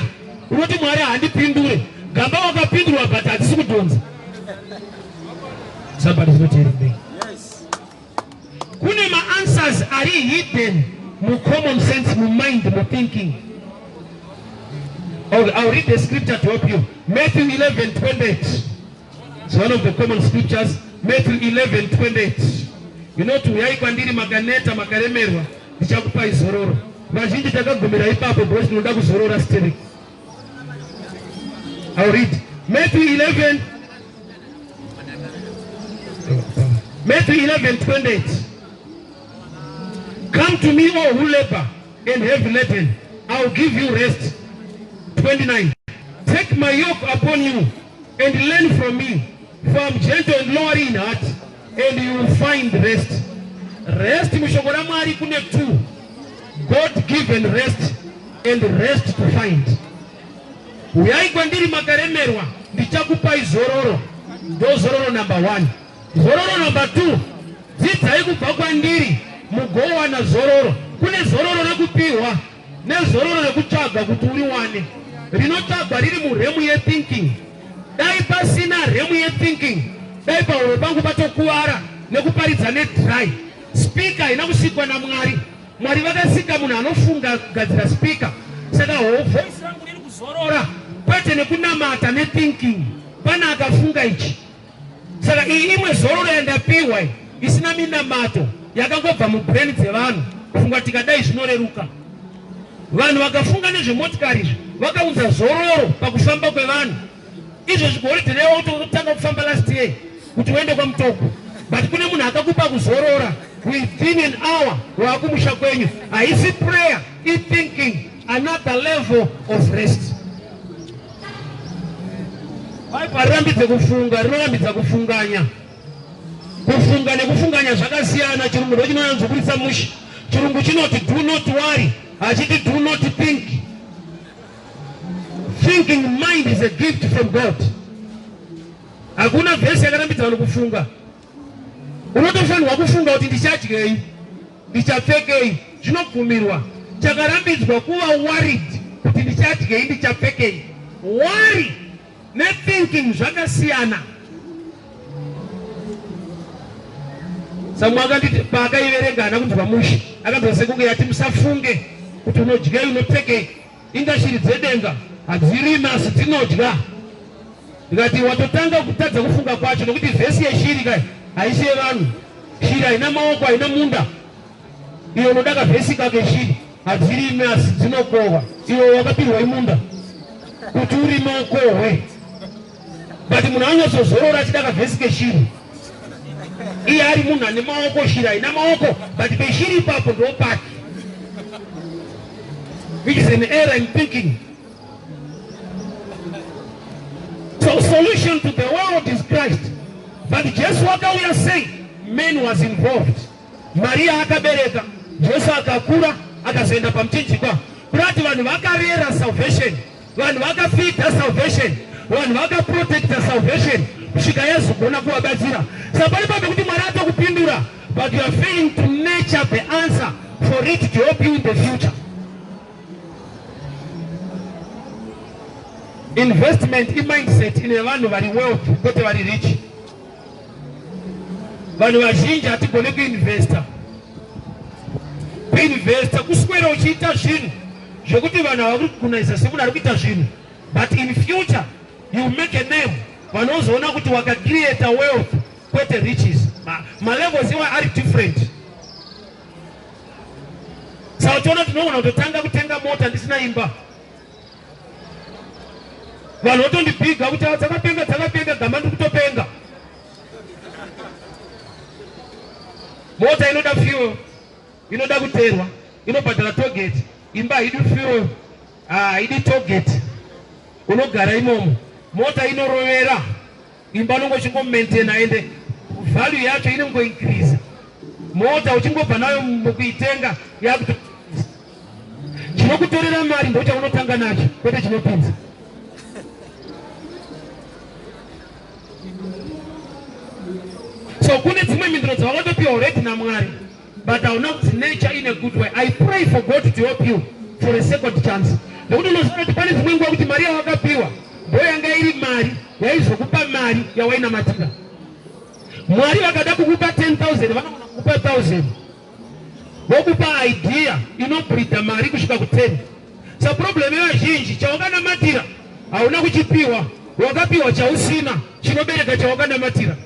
unoti Mwari handipindure. Gamba wakapindurwa, but hadzisi kudhonza. Somebody is not hearing me. Kune maanswers ari hidden mucommon sense, mumind, muthinking. I'll read the scripture to help you. Matthew 11:28. It's one of the common scriptures. Matthew 11:28. Inoti, "Uyai kwandiri makaneta, makaremerwa, ndichakupai zororo." Vazhinji takagumira ipapo because tinoda kuzorora sterek. I'll read. Matthew 11 Matthew 11:28. "Come to me, all who labor and heavy laden, I will give you rest." 29. "Take my yoke upon you and learn from me, for I'm gentle and lowly in heart, and you will find rest." Rest mushoko raMwari kune two: God given rest and rest to find. Uyai kwandiri makaremerwa, ndichakupai zororo. Ndo zororo number one. Zororo number two, dzidzai kubva kwandiri mugowana zororo. Kune zororo rekupiwa nezororo rekutsvaga kuti uriwane. Rinotsvagwa riri murealm yethinking. Dai pasina realm yethinking, dai pahuro pangu patokuvara nekuparidza nedry speaker. Haina kusikwa naMwari. Mwari vakasika munhu anofunga kugadzira speaker. Saka voice rangu riri kuzorora kwete nekunamata, nethinking. Pane akafunga ichi. Saka iyi imwe zororo yandapiwa iyi, isina minamato, yakangobva mubrain dzevanhu kufunga tikadai zvinoreruka. Vanhu vakafunga nezvemotikari izvi vakaunza zororo pakufamba kwevanhu. Izvezvi goridhe rewa kutanga kufamba last year kuti uende kwaMutoko, but kune munhu akakupa kuzorora, within an hour waakumusha kwenyu. Haisi prayer, ithinking, another level of rest. Bhaibheri harirambidze kufunga, rinorambidza kufunganya. Kufunga nekufunganya zvakasiyana. Chirungu ndo chinonyanzokurisa mushe. Chirungu chinoti, "Do not worry," hachiti, "Do not think." Thinking mind is a gift from God. Hakuna vhesi yakarambidza vanhu kufunga. Unotofanirwa kufunga kuti ndichadyei, ndichapfekei, zvinobvumirwa. Chakarambidzwa kuva worried kuti ndichadyei, ndichapfekei. Worry nethinking zvakasiyana. Samwe akanditi paakaiverenga haana kunzwa mushe, akanzwa sekunge yati musafunge kuti unodyei, unopfekei, inga shiri dzedenga hadzirimi asi dzinodya. Ndikati watotanga kutadza kufunga kwacho, nokuti vhesi yeshiri kai haisi yevanhu. Shiri haina maoko, haina munda. Iwe unoda kavhesi kake, shiri hadzirimi asi dzinokohwa. Iwe wakapirwa imunda kuti urime ukohwe. But munhu anyatsozorora achida kavhesi keshiri. Iye ari munhu ane maoko, shiri haina maoko, but peshiri ipapo ndopake, which is an error in thinking. So solution to the world is Christ. But Jesu akauya sei? Man was involved. Maria akabereka Jesu, akakura, akazoenda pamuchinjikwa. Kurati vanhu vakarera salvation, vanhu vakafeeda salvation, vanhu vakaprotecta salvation kusvika yazogona kuvabatsira. Saka pane pamwe kuti Mwari atokupindura, but you are failing to nurture the answer for it to help you in the future. Investment imindset ine vanhu vari wealth, kwete vari rich. Vanhu vazhinji hatigone kuinvesta. Kuinvesta kuswera uchiita zvinhu zvekuti vanhu havakuri kukunaisa semunhu ari kuita zvinhu, but in future you make a name. Vanozoona kuti wakacreata wealth, kwete riches. Malevels iwa ari different. Saka uchiona tinogona kutotanga kutenga mota ndisina imba, vanhu votondibhiga kuti, "Ah, dzakapenga, dzakapenga." Gamba ndiri kutopenga. Mota inoda fuel, inoda kuterwa, inobhadhara tollgate. Imba haidi fuel, haidi tollgate, unogara imomo. Mota inorovera imba, unonge uchingomaintaina, ende value yacho inongoincreasa. Mota uchingobva nayo mukuitenga, yakuto chinokutorera mari ndo chaunotanga nacho, kwete chinopinza. So kune dzimwe mhinduro dzawakatopiwa already naMwari, but hauna kudzinurture in a good way. I pray for God to help you for a second chance, nekuti unoziva kuti pane dzimwe nguva kuti mari yawakapiwa ndo yanga iri mari yaizokupa mari yawainamatira. Mwari vakada kukupa 10,000, vanogona kukupa 1000, vokupa idea inobreeda mari kusvika ku10. Sa problem yevazhinji, chawakanamatira hauna kuchipiwa, wakapiwa chausina chinobereka chawakanamatira.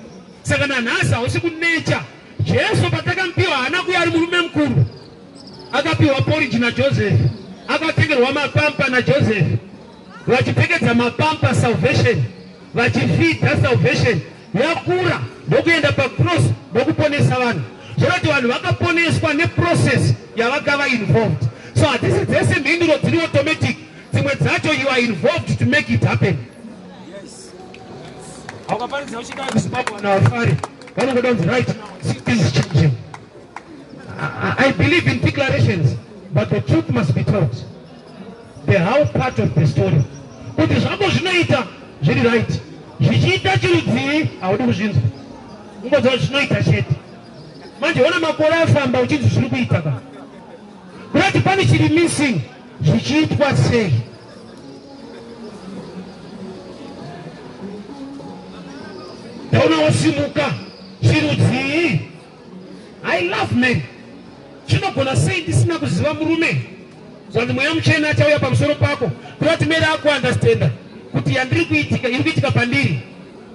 Saka nanhasi hausi kunurture. Jesu patakamupiwa, haana kuya ari murume mukuru. Akapiwa porridge naJoseph, akatengerwa mapamper naJoseph, vachipfekedza mapamper salvation, vachifeeda salvation. Yakura, ndokuenda pacross, ndokuponesa vanhu. Zvorati vanhu vakaponeswa neprocess yavakava involved. So hatisi dzese mhinduro dziri automatic. Dzimwe dzacho you are involved to make it happen. Haukaparidza uchida kuZimbabwe, vanhu havafari, vanongoda kunzi right now, see things changing. I believe in declarations, but the truth must be told, the how part of the story, kuti zvako zvinoita zviri right, zvichiita chirudzii, haudi kuzvinzwa. Ungoziva kuti zvinoita chete. Manje ona makore afamba uchinzi zviri kuita ka, kurati pane chiri missing. Zvichiitwa sei? Ndaona wasimuka chirudzii? I love men. Chinogona sei ndisina kuziva murume? Zvanzi Mweya Muchena achauya pamusoro pako. Kurati Mary akuunderstanda kuti yandiri kuitika, iri kuitika pandiri,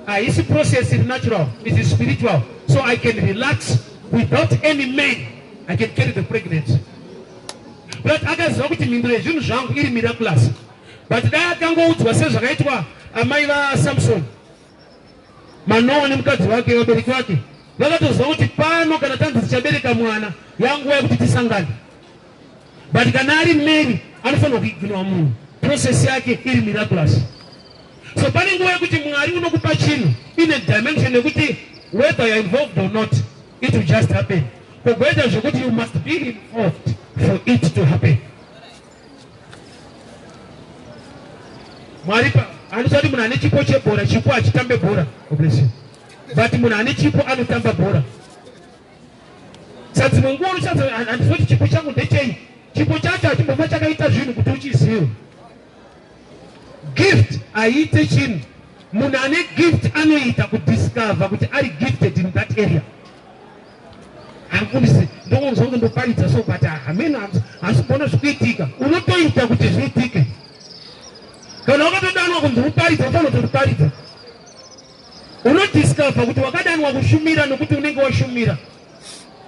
haisi process iri natural, it is spiritual. So I can relax without any man, I can carry the pregnancy. But akaziva kuti mhinduro yezvinhu zvangu iri miraculous. But dai akangoudzwa sezvakaitwa amai vaSamson, Manoa nemukadzi wake, vabereki vake vakatoziva kuti pano kana tanzi tichabereka mwana, yanguva yekuti tisangane. But kana ari Mary, anofanirwa kuignora munhu, process yake iri miraculous. So pane nguva yekuti Mwari unokupa chinhu in a dimension yekuti whether you are involved or not, it will just happen. Kogoita zvekuti you must be involved for it to happen. Mwari handisati munhu ane chipo chebhora, chipo achitambe bhora. God bless you. But munhu ane chipo anotamba bhora. Saka dzimwe nguva unoshadza, handizoti chipo changu ndechei. Chipo chacho hachimbova chakaita zvinhu kuti uchizive. Gift haiite chinhu. Munhu ane gift anoita kudiscover kuti ari gifted in that area. Hamufundisi, ndongonzwa kunge ndoparidza so, but hameno, hasi kuona zvikuitika. Unotoita kuti zviitike. Kana wakatodanwa kunzi uparidza, ufanira kutoparidza. Unodiscover kuti wakadanwa kushumira nokuti unenge washumira.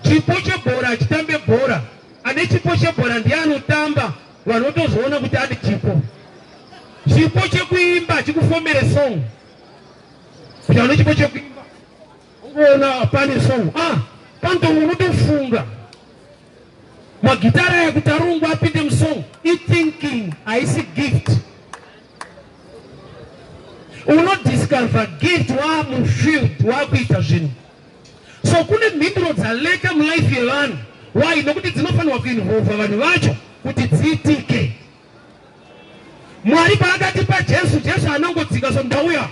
Chipo chebhora achitambe bhora. Ane chipo chebhora ndiye anotamba, vanhu votozoona kuti ane chipo. Chipo chekuimba chikufomere song. Kuti ane chipo chekuimba, ungoona pane song, ah, panto unotofunga magitara aya kuti arungwa apinde musong. Ithinking, haisi gift. Unodiscover gift waamufield, waakuita zvinhu. So kune mhinduro dzaleka mulife yevanhu. Why? Nokuti dzinofanirwa kuinvolva vanhu vacho kuti dziitike. Mwari paakatipa Jesu, Jesu anongodzika, so ndauya,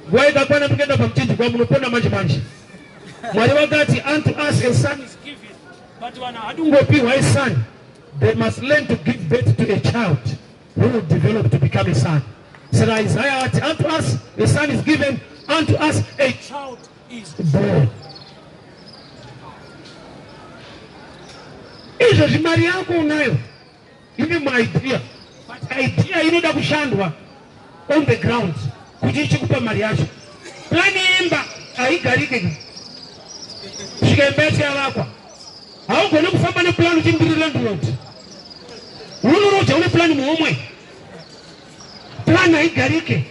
nguva ikakwana tikuenda pamuchinjikwa, munopona manje manje. Mwari vakati, "Unto us a son is given," but vanhu havadingopiwa a son. They must learn to give birth to a child who will develop to become a son. Saka Isaiah ati, "Unto us a son is given, unto us a child is born." Izvozvi mari yako unayo, ine muidea, but idea inoda kushandwa on the ground kuti ichikupa mari yacho. Plani yeimba haigarike kusvika imba yacho yavakwa. Haugoni kufamba neplan uchimbiri landlord, unoroja une plan muhomwe. Plan haigarike,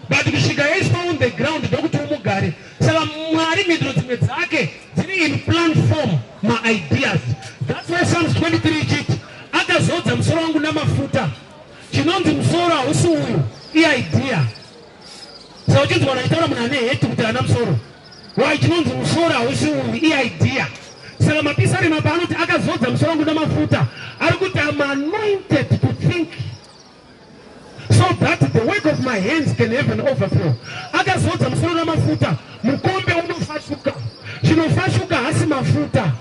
but kusvika yaiswa on the ground ndokuti umugare. Saka Mwari mhinduro dzimwe dzake dziri in plan form, maideas. That's why Psalms 23 ichiti, "Akazodza musoro wangu namafuta." Chinonzi musoro hausi uyu, iidea. Saka uchinzwa nachitaura munhu ane heti kuti haana musoro, why? Chinonzi musoro hausi uyu, iidea. Saka mapisarema paanoti, "Akazodza musoro wangu namafuta," ari kuti, "Am anointed to think so that the work of my hands can have an overflow." Akazodza musoro namafuta, mukombe unofashuka. Chinofashuka hasi mafuta,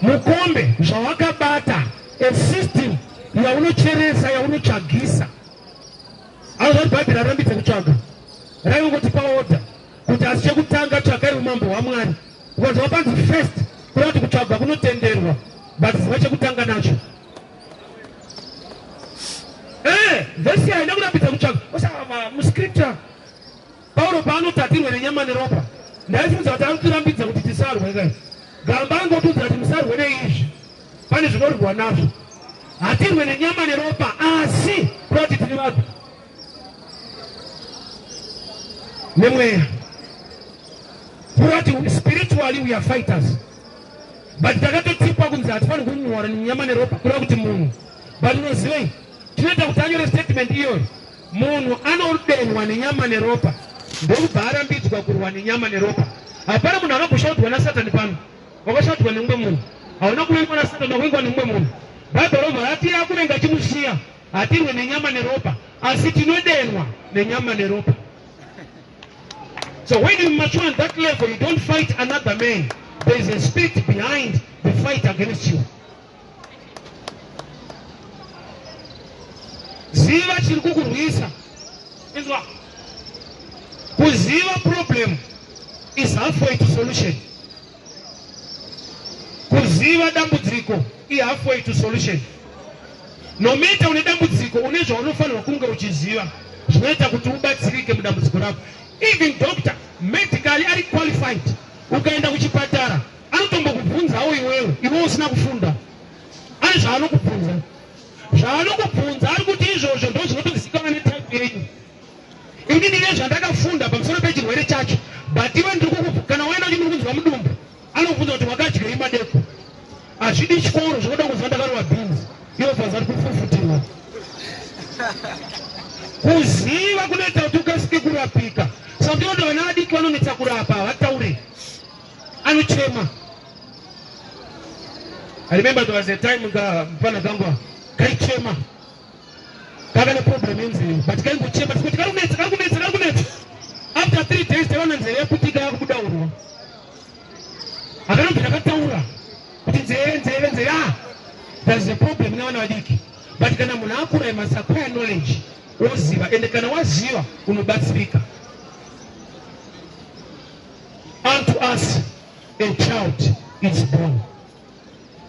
mukombe zvawakabata, a system yaunocheresa, yaunotsvagisa. Azvati Bhaibheri arambidze kutsvaga, raingoti paorder kuti, "Asi chekutanga tsvakai umambo hwaMwari." Ukanzwa panzi first, kuda kuti kutsvaga kunotenderwa, but ziva chekutanga nacho. Vhesi haina kurambidza kutsvaga. Muscripture Pauro paanotatirwe nenyama neropa, ndaifunza kuti anotirambidza kuti tisarwe. Kai gamba angotiudza kuti musarwe neizvi, pane zvinorwa nazvo. Hatirwe nenyama neropa, asi kuda kuti tiri vanhu nemweya, kurati spiritually we are fighters, but takatotipwa kunzi hatifaniri kunyora nenyama neropa, kureva kuti munhu. But unozivei chinoita kuti anyore statement iyoyo? Munhu anodenwa nenyama neropa, ndokubva arambidzwa kurwa nenyama neropa. Hapana munhu akamboshaudwa naSatani pano. Wakashaudwa nemumwe munhu, hauna kuvengwa naSatani, wakuvengwa nemumwe munhu. Bhaibheri robva rati akuvenga chimusiya. Hatirwe nenyama neropa, asi tinodenwa nenyama neropa. So when you mature on that level, you don't fight another man. There is a spirit behind the fight against you. Ziva chiri kukurwisa. Inzwa, kuziva problem is halfway to solution. Kuziva dambudziko ihalfway to solution. No matter une dambudziko, une zvaunofanirwa kunge uchiziva zvinoita kuti ubatsirike mudambudziko rako. Even doctor, medically ari qualified, ukaenda kuchipatara anotombokubvunzawo iwewe, iwe usina kufunda, ane zvaanokubvunza. Zvaanokubvunza ari kuti izvozvo ndo zvinotozikanwa netype yenyu. Ini ndine zvandakafunda pamusoro pechirwere chacho, but iwe ndiri, kana waenda kuti ndiri kunzwa mudumbu, anokubvunza kuti wakadyei madeko. Hazvidi chikoro, zvinoda kuziva ndakarova beans, iwo bvanza ri kufufutirwa. Kuziva kunoita kuti ukasike kurapika. Saka ndinoda vana vadiki vanonetsa kurapa, havataure, anochema. I remember there was a time mufana kangu kaichema, kaka neproblem yenzeve, but kaingochema kuti kari kunetsa, kari kunetsa, kari kunetsa. After 3 days taiona nzeve yaputika, yakubuda urwa. Akanobvira kataura kuti nzeve, nzeve, nzeve. Ah, there is a problem nevana vadiki, but kana munhu akura, you must acquire knowledge, woziva, ende kana waziva unobatsirika. Unto us a child is born.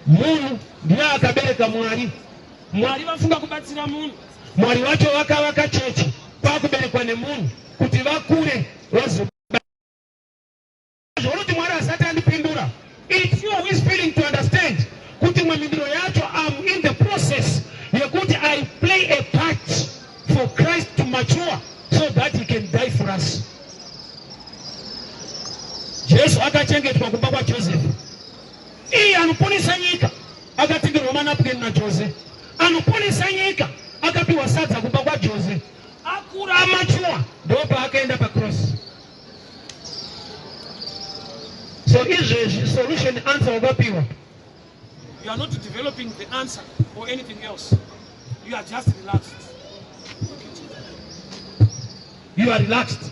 Munhu ndiye akabereka Mwari. Mwari vafunga kubatsira munhu. Mwari wacho vakavaka chechi, kwakuberekwa nemunhu kuti vakure vazo zvaunoti Mwari asati andipindura. It's you who is feeling to understand kuti mwe mhinduro yacho, am in the process yekuti I play a part for Christ to mature so that he can die for us. Jesu akachengetwa kumba kwaJoseph. Iye anoponesa nyika akatengerwa manapukeni naJose. Anoponesa nyika akapiwa sadza kumba kwaJose. Akura amachuwa ndopaakaenda pacross. So izvezvi solution answer wakapiwa. You are not developing the answer or anything else. You are just relaxed. You are relaxed.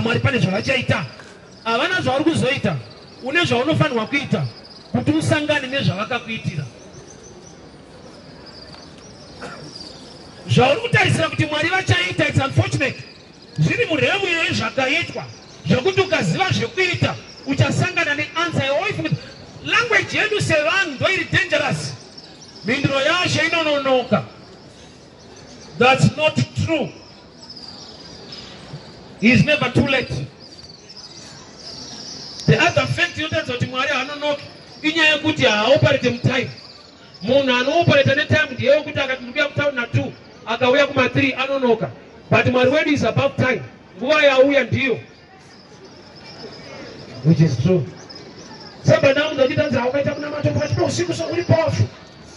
Mwari pane zvavachaita. Havana zvavari kuzoita. Une zvaunofanirwa kuita kuti usangane nezvavakakuitira. Zvauri kutarisira kuti Mwari vachaita, it's unfortunate. Zviri muremu yezvakaitwa zvekuti ukaziva zvekuita uchasangana neanswer yawaifungidza. Language yedu sevanhu ndoiri dangerous. Mhinduro yacho inononoka. That's not true. He is never too late. The other fact inotaridza kuti Mwari haanonoki inyaya yekuti haaoperate mutime. Munhu anooperata netime ndiye wekuti akati ndikuya kutauni na2 akauya kuma3 anonoka. But Mwari wedu is above time. Nguva yauya ndiyo. Which is true. Saka ndaudza kuti ukaita munamato pakati peusiku so uri powerful.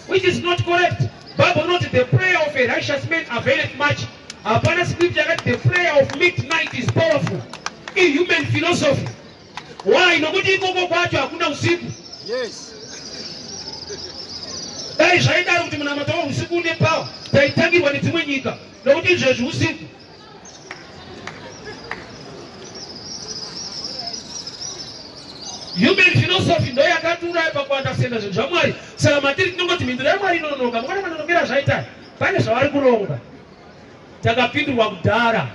Which is not correct. Bible note the prayer of a righteous man availeth much. Hapana scripture yakati the prayer of midnight is powerful. Ihuman philosophy. Why? Nokuti ikoko kwacho hakuna usiku. Yes. Dai zvaidaro kuti munamato weusiku une power, taitangirwa nedzimwe nyika. Nokuti izvezvi usiku. Human philosophy ndo yakatiuraya pakuunderstanda zvinhu zvaMwari. Saka matiri tinongoti mhinduro yaMwari inononoka. Mukona manonokera zvaita pane zvavari kuronga. Takapindurwa kudhara.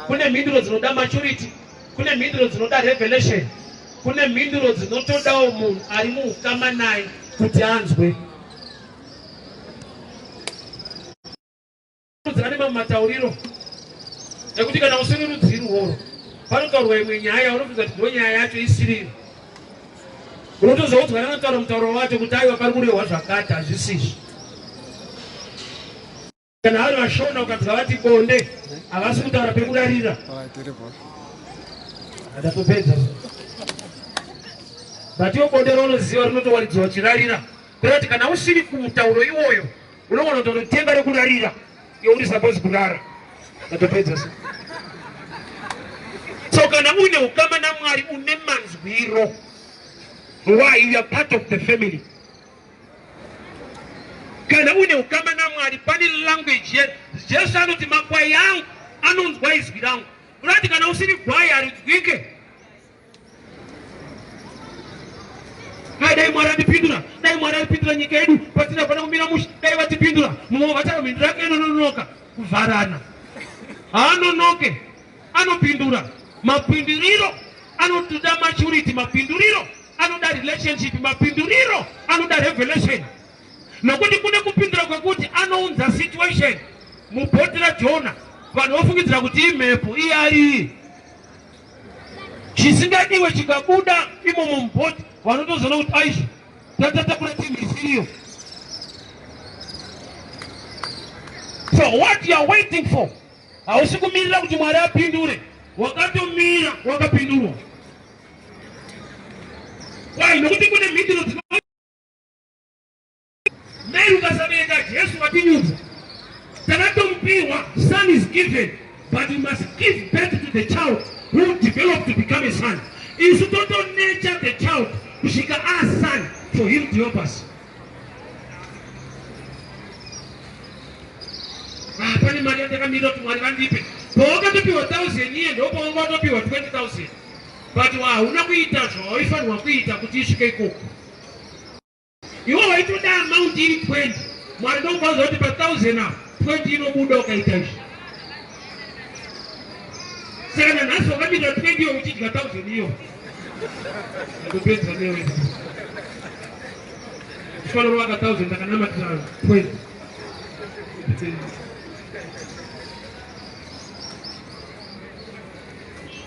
Kune mhinduro dzinoda maturity, kune mhinduro dzinoda revelation, kune mhinduro dzinotodawo munhu ari muukama naye kuti anzwe. Ane mamwe matauriro ekuti kana usiri rudzi irworwo panotaurwa imwe nyaya yaunobvunza kuti ndo nyaya yacho isiriyo. Unotozoudzwa nanotaura mutauro wacho kuti aiwa pari kurehwa zvakati hazvisizvo. Kana vari vashona ukanzwa vati bonde havasi kutaura pekurarira. Ndatopedza. But iwo bonde raunoziva rinotowaridzwa uchirarira. Kureva kuti kana usiri kumutauro iwoyo unogona kutonotenga rekurarira iwe uri suppose kurara. Ndatopedza. So kana uine ukama naMwari une manzwiro. Why? You are part of the family. Kana une ukama naMwari pane language yedu. Jesu anoti makwai angu anonzwa izwi rangu. Kurati kana usiri gwai harinzwike. Dai Mwari andipindura, dai Mwari andipindura nyika yedu patina pana kumira mushe, dai vatipindura. Mumwe vatara mhinduro yake inononoka kuvharana. Haanonoke, anopindura. Mapinduriro anotoda maturity, mapinduriro anoda relationship, mapinduriro anoda revelation. Nokuti kune kupindura kwekuti anounza situation mubhoti raJona, vanhu vofungidzira kuti imhepo, iye ari chisingadiwe chikabuda imomo mubhoti, vanotozoona kuti aizvi tatatakura tinhu isiriyo. So what you are waiting for, hausi kumirira kuti Mwari apindure, wakatomira wakapindurwa. Why? Nokuti kune mhinduro dzino Mary ukasabereka Jesu watinyudza. Takatomupiwa, son is given, but you must give birth to the child who develop to become a son. Isu toto nurture the child kusvika a son for him to help us. Pane mari yandakamirira kuti Mwari vandipe. Pawakatopiwa 1000 iye ndopawanga watopiwa 20,000. But hauna kuita zvawaifanirwa kuita kuti isvike ikoko. Iwe waitoda amount iri 20. Mwari ndokwanza kuti pa 1000 apa 20 inobuda ukaita izvi. Saka nanhasi wakamira 20 iyo uchidya 1000 iyo. Ndopedza newe. Uchifanira waka 1000 ndakanamatira 20.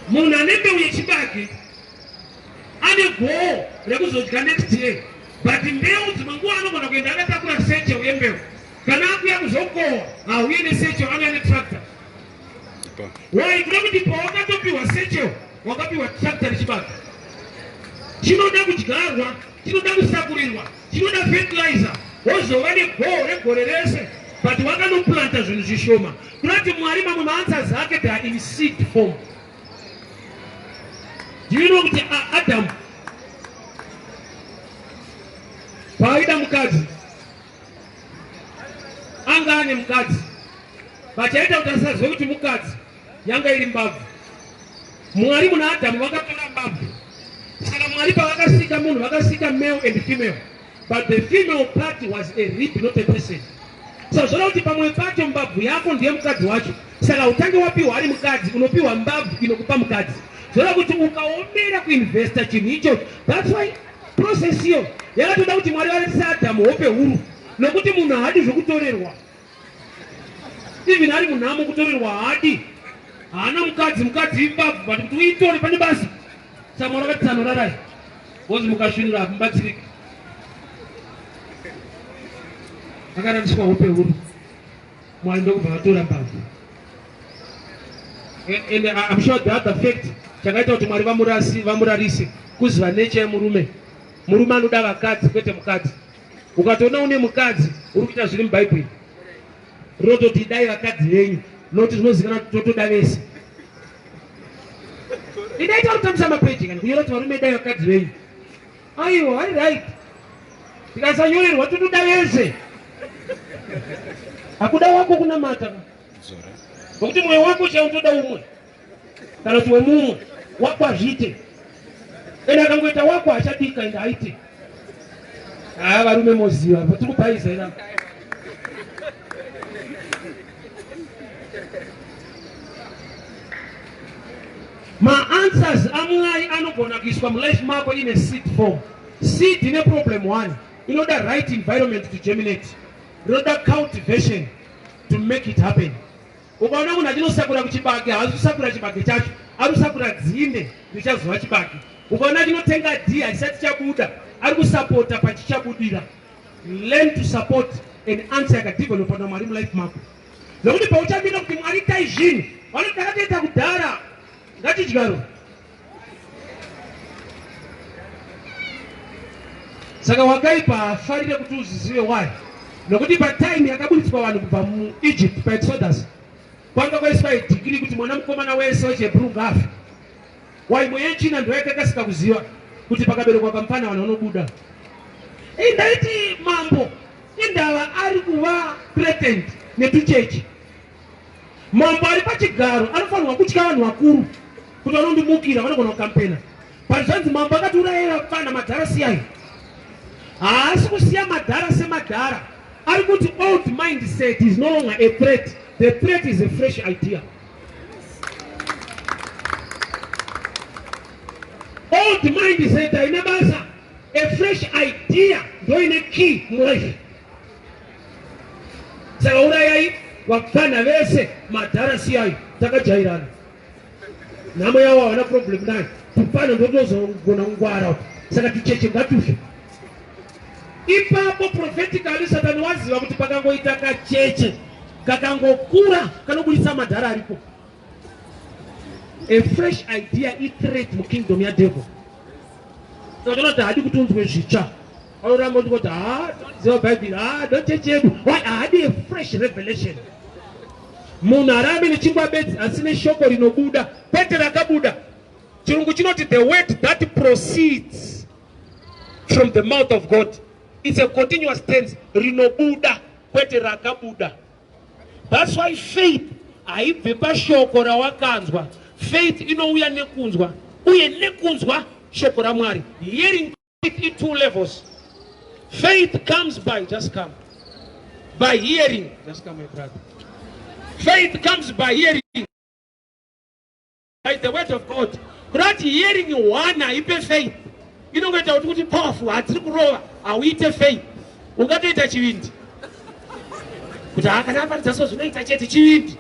Munhu ane mbeu yechibage ane goal rekuzodya next year, but mbeu dzimwe nguva anogona kuenda akatakura satchel yembeu. Kana akuya kuzokohwa hauye nesatchel, anouya netractor. Why? Kuda kuti pawakatopiwa satchel wakapiwa tractor rechibage. Chinoda kudyarwa, chinoda kusakurirwa, chinoda fertilizer, wozova negoho regore rese, but wakanoplanta zvinhu zvishoma. Kunati Mwari mamwe maanswers ake, they are in seed form. Do you know kuti Adam paaida mukadzi, anga ane mukadzi, but aita kuti asazive kuti mukadzi yanga iri mbabvu. Mwari muna Adamu vakatora mbabvu. Saka Mwari pavakasika munhu, vakasika male and female, but the female part was a rib, not a person. Saka zvoda kuti pamwe pacho mbabvu yako ndiye mukadzi wacho. Saka utange wapiwa ari mukadzi, unopiwa mbabvu inokupa mukadzi. Zvoda kuti ukaomera kuinvesta chinhu ichocho. That's why process iyo yakatoda kuti Mwari varatise Adhamu hope huru, nokuti munhu haadi zvokutorerwa. Even ari munhamo, kutorerwa haadi. Haana mukadzi, mukadzi imbabvu, but kuti uitore pane basa. Saka Mwari vakati, "Tsanorarai, bozi mukasvinura hamubatsiriki." Akaratiswa hope huru, Mwari ndokubva vatora mbabvu. And I'm sure the other fact chakaita kuti Mwari vamurarise kuziva nature yemurume. Murume anoda vakadzi, kwete mukadzi. Ukatoona une mukadzi, uri kuita zviri mubhaibheri rinototi dai vakadzi venyu, noti zvinozivikana kuti totoda vese. Idaita kutambisa mapeji kana kunyora kuti varume dai vakadzi venyu. Aiwa, ari right. Tikasanyorerwa, totoda vese. Hakuda wako kunamata, nokuti mwoyo wako chautoda umwe kana kuti wemumwe wako hazviite. Ende akangoita wako hachadika, ende haite. Haa, varume moziva tiri kubhaisa ira. Maanswers aMwari anogona kuiswa mulife mako in a seed form. Seed ine problem one: inoda right environment to germinate, rinoda cultivation to make it happen. Ukaona munhu achinosakura kuchibage, haasi kusakura chibage chacho, ari kusakura dzinde richazova chibage. Ukaona achinotenga dhi hachisati chabuda, ari kusapota pachichabudira. Learn to support an answer yakadevelopa naMwari mulife mako, nokuti pauchamira kuti Mwari itai zvinhu, vanoti takatoita kudhara, ngatidyaro. Saka wakaipa hafarire kuti uzvizive. Why? Nokuti patime yakaburitswa vanhu kubva muEgypt, paExodus, kwanga kwaiswa idecree kuti mwana mukomana wese wechiHebrew ngaafe. Why? Mweya yechina ndo yakakasika kuziva kuti pakaberekwa kamufana vanhu vanobuda. Indaiti mambo indava ari kuva threatened netuchechi. Mambo ari pachigaro anofanirwa kutya vanhu vakuru kuti vanondimukira, vanogona kukampena. But zvanzi mambo akati urayira vana madhara siyai. Haasi kusiya madhara semadhara, ari kuti old mindset is no longer a threat. The threat is a fresh idea. Old mindset haina basa, a fresh idea ndo ine key mulife. Saka urayai vapfana vese, madhara siyai, takajairana, nhamo yavo havana problem nayo. Tupfana ndotozogona kungwara, saka tucheche ngatufe. Ipapo prophetically Satani waziva kuti pakangoita kacheche kakangokura kanobudisa madhara aripo. A fresh idea ithreat mukingdom yadevil. Saka tonoti haadi kuti unzwe zvitsva, anoramba kuti ha, toziva Bhaibheri, ha, ndochechi yedu. Why? Haadi a fresh revelation. Munhu hararame nechingwa bedzi, asi neshoko rinobuda, kwete rakabuda. Chirungu chinoti the word that proceeds from the mouth of God. It's a continuous tense, rinobuda, kwete rakabuda. That's why faith haibve pashoko rawakanzwa. Faith inouya nekunzwa, uye nekunzwa shoko raMwari. Hearing. Faith in two levels. Faith comes by, just come, by hearing. Just come, my brother. Faith comes by hearing, by the word of God. Kurati hearing one haipe faith. Inongoita kuti powerful, hatiri kurova, hauite faith. Ungatoita chivindi kuti hakana aparidza, so zvinoita chete chivindi.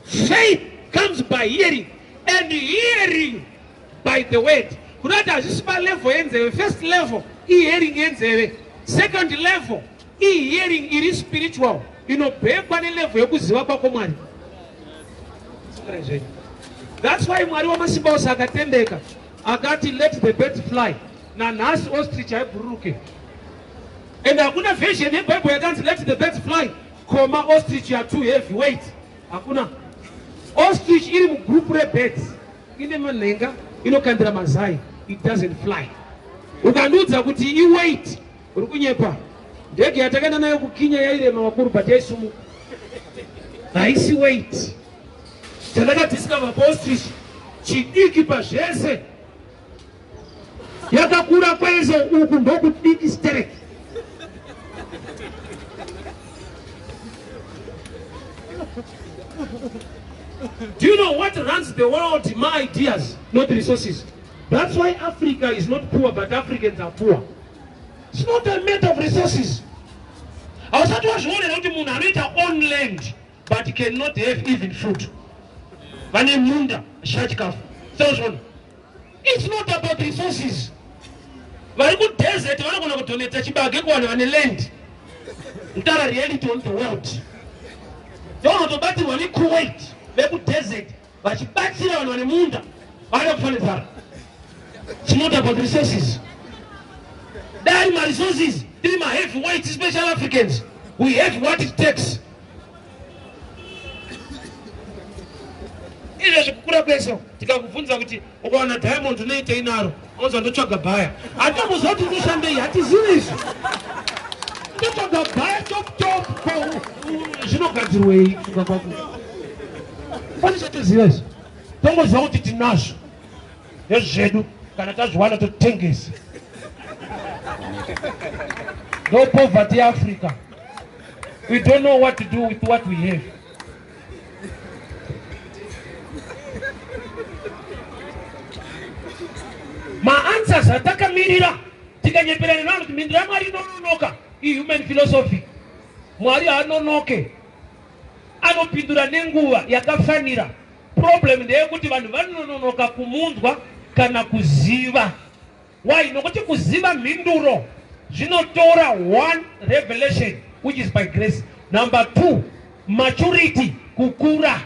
Faith comes by hearing, and hearing by the word. Kunoti hazvisi palevel yenzeve. First level ihearing yenzeve, second level ihearing iri spiritual, inobhekwa nelevel yekuziva kwako Mwari. That's why Mwari wamasimba ose akatendeka, akati, "Let the birds fly." Nanhasi ostrich haibhururuke. And hakuna version yeBible yakanzi let the birds fly, comma ostrich you are too heavy weight. Hakuna. Ostrich iri mugroup rebirds. Ine manhenga inokandira mazai. It doesn't fly. Ukandiudza kuti iweight uri kunyepa. Ndege yatakaenda nayo kuKenya yairema vakuru but yaisumuka. Haisi weight. Chandakadiscover paostrich chidiki pazvese yakakura kwese uku ndokudiki sterek. Do you know what runs the world? My ideas, not resources. That's why Africa is not poor, but Africans are poor. It's not a matter of resources. Hausati wazvionera kuti munhu anoita own land but cannot have even food. Vane munda shachikafu. Sezvona. It's not about resources. Vari kudesert vanogona kudonata chibage kuvanhu vane land. Mutara reality on the world. Ndounotobatsirwa neKuwait vekudesert vachibatsira vanhu vane munda vanoda kufa nenzara. It's not about resources. Dai maresources tiri maheavy weight special Africans. We have what it takes. Izvezvi kukura kwese tikakubvunza kuti ukawana diamond unoitei naro, unonzwa ndotsvaga bhaya. Hatomboziva kuti unoshandei, hatizivi izvi. Ndotsvaga bhaya top top zvinogadzirwei kufunga kwako. Pane chatoziva izvi. Tongoziva kuti tinazvo ndezvedu, kana tazviwana totengesa. No poverty Africa. We don't know what to do with what we have. Maanswers atakamirira tikanyeperana nevanhu kuti mhinduro yaMwari inononoka ihuman philosophy. Mwari haanonoke, anopindura nenguva yakafanira. Problem ndeyekuti vanhu vanononoka kumunzwa kana kuziva. Why? Nokuti kuziva mhinduro zvinotora one revelation which is by grace. Number 2, maturity, kukura.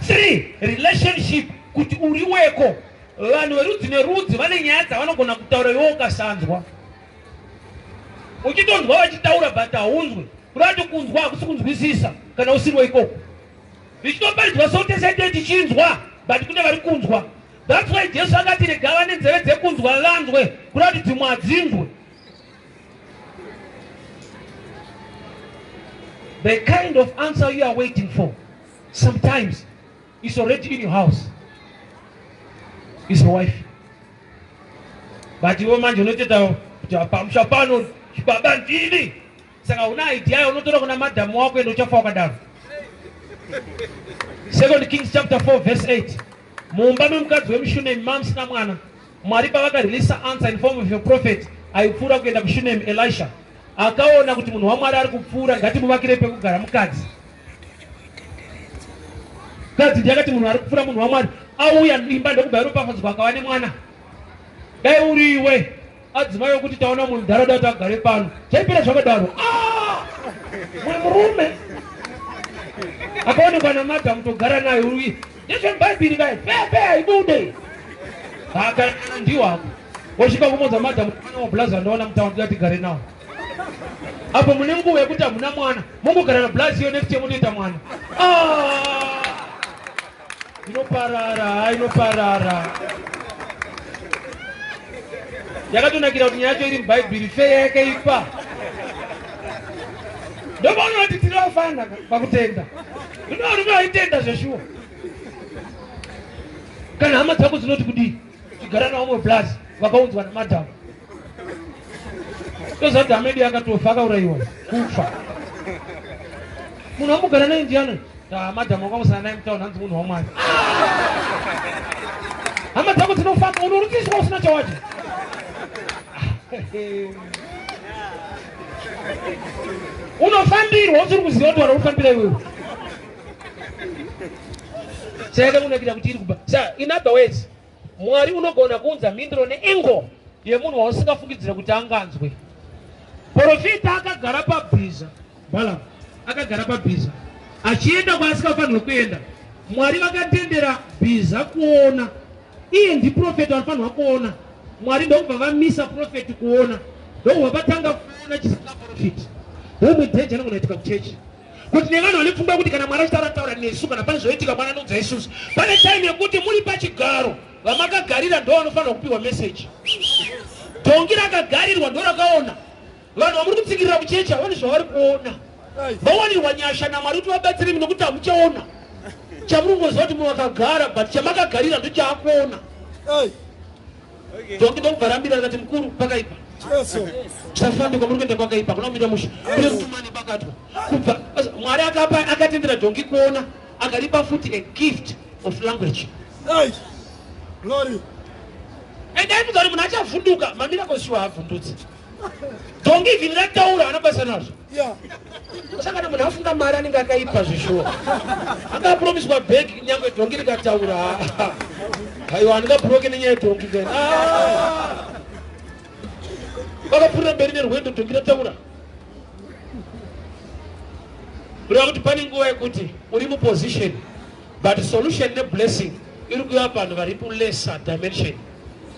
3, relationship, kuti uri weko. Vanhu verudzi nerudzi vane nyaya dzavanogona kutaura iwe ukasanzwa. Uchitonzwa vachitaura but haunzwi. Kurati kunzwa hakusi kunzwisisa kana usiri weikoko. Zvichitoparidzwa so tese tee tichinzwa but kune vari kunzwa. That's why Jesu akati rega vane nzeve dzekunzwa vanzwe, kurati dzimwe hadzinzwe. The kind of answer you are waiting for sometimes is already in your house. Is your wife. But iwe manje unotoita kuti pamusha pano chibaba ndini. Saka una idea unotora kuna madhamu wako ende uchafa wakadaro. 2 Kings chapter 4 verse 8. Mumba memukadzi wemuShunemi mamusina mwana. Mwari pavakareleasa answer in form of a prophet aipfuura kuenda kuShunemi, Elisha akaona kuti munhu waMwari ari kupfuura, ngatimuvakire pekugara mukadzi. Mukadzi ndiye akati munhu ari kupfuura munhu waMwari auya imba ndokubva yaropafadzwa akava nemwana. Dai uri iwe adzimai yokuti taona munhu nharaunda kuti agare pano, chaipera zvakadaro. Mumwe murume akaonekwa namadhamu togara naye uri ndezvemubhaibheri kai pepe haibude akana ndiwo ako wosvika kumodza madhamu mwana wablazi andoona mutaundi kuti tigare nawo apo mune nguva yekuti hamuna mwana mungogara nablazi iyo next year motoita mwana. Inoparara, inoparara. Yakatonakira kuti nyaya yacho iri mubhaibheri feya yakaipa. Ndopaona kuti tiri vafana pakutenda. Kune varume vaitenda zveshuwa. Kana hama dzako dzinoti kudii, chigara naumwe blazi vakaunzwa namadhamu. Toziva kuti hama yedu yakatofa akaurayiwa kufa. Munhu wamugara naye ndiani? Madhamu wakamusana naye mutauni hanzi munhu waMwari. Hama dzako dzinofamba unorutsiswa usina chawadya. Unofambirwa usiri kuziva kuti wari kufambira iwewe. Saka kunakira kuti iri kubva. Sa in other words, Mwari unogona kuunza mhinduro neengo yemunhu wausingafungidzire kuti anganzwe. Profita akagara pabhiza, Balaam akagara pabhiza achienda kwaasingafanirwi kuenda. Mwari vakatendera bhiza kuona. Iye ndiprofeta anofanirwa kuona. Mwari ndokubva vamisa prophet kuona, ndokubva vatanga kuona chisingaprofiti. Homwe danger inogona kuitika kuchechi kuti nevanhu vane pfungwa yekuti kana Mwari achitaura taura nesu, kana pane zvoitika Mwari anoudza isusu. Pane time yekuti muri pachigaro, vamakagaririra ndo vanofanirwa kupiwa message. Dhongi rakagarirwa ndo rakaona. Vanhu vamuri kutsikirira kuchechi havani zvavari kuona. Vawanirwa nyasha naMwari kuti vabatsire imi nokuti hamuchaona. Chamuri kungoziva kuti mavakagara, but chamakagarira ndochaakuona. Dhongi ndokubva rambira rikati, mukuru, pakaipa, tisafambe kwamuri kuenda, kwakaipa, kuna kumira mushe, kune kutumani bakatwa. Kubva Mwari akapa, akatendera dhongi kuona, akaripa futi a gift of language. Glory. Endai mudza kuti munhu achavhunduka, mamiracles shuwa haavhundutsi. Dhongi even rataura haana basa nazvo. Saka kana munhu afunga mari anenge akaipa zvishuwa. Akapromiswa bhegi, nyange dhongi rikataura, haiwa, handingabroke nenyaya yedhongi then. Vakapfuurira mberi nerwendo, dhongi rataura. Kureva kuti pane nguva yekuti uri muposition, but solution neblessing iri kuuya vanhu vari kulesser dimension.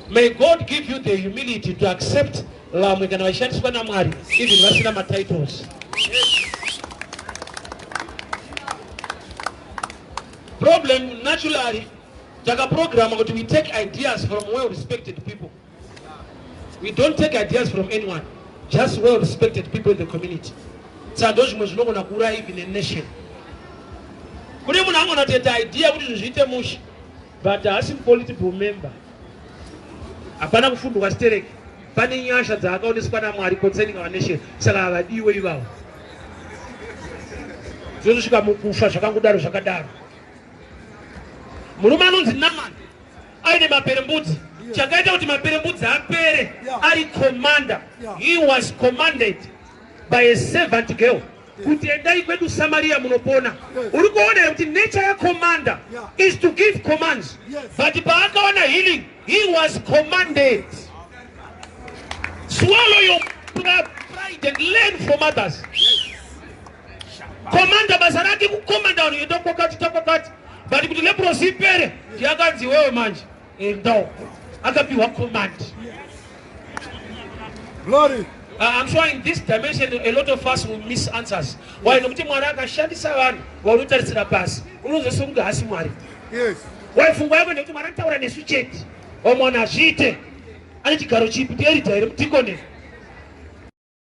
May God give you the humility to accept vamwe kana vachishandiswa naMwari, even vasina matitles. Problem, naturally takaprograma kuti we take ideas from well respected people. We don't take ideas from anyone, just well respected people in the community. Saka ndo zvimwe zvinogona kuuraya even a nation. Kune munhu angona kutoita idea kuti zvinhu zviite mushe, but haasi mupolitical member, hapana kufundwa stereki, pane nyasha dzaakaoneswa naMwari concerning our nation, saka havadiwe ivavo. Zvozosvika mukufa zvakangodaro zvakadaro. Murume anonzi Naman aine maperembudzi. Chakaita kuti maperembudzi apere, ari commander, he was commanded by a servant girl kuti endai kwedu Samaria munopona. Uri kuona here kuti nature yacommander is to give commands? But paakaona healing, he was commanded. Swallow your pride and learn from others. Commander basa rake kucommanda vanhu, enda kwakati, takwakati, but kuti leprosy ipere, yakanzi iwewe manje endawo, akapiwa command. Glory. I'm sure in this dimension a lot of us will miss answers. Why? Nokuti Mwari akashandisa vanhu vaunotarisira pasi, unozosunga hasi Mwari. Why? Pfungwa yako ndekuti Mwari anotaura nesu chete. Wamwana hazviite, ane chigaro chipi? Ndielder here? Mudhikoni?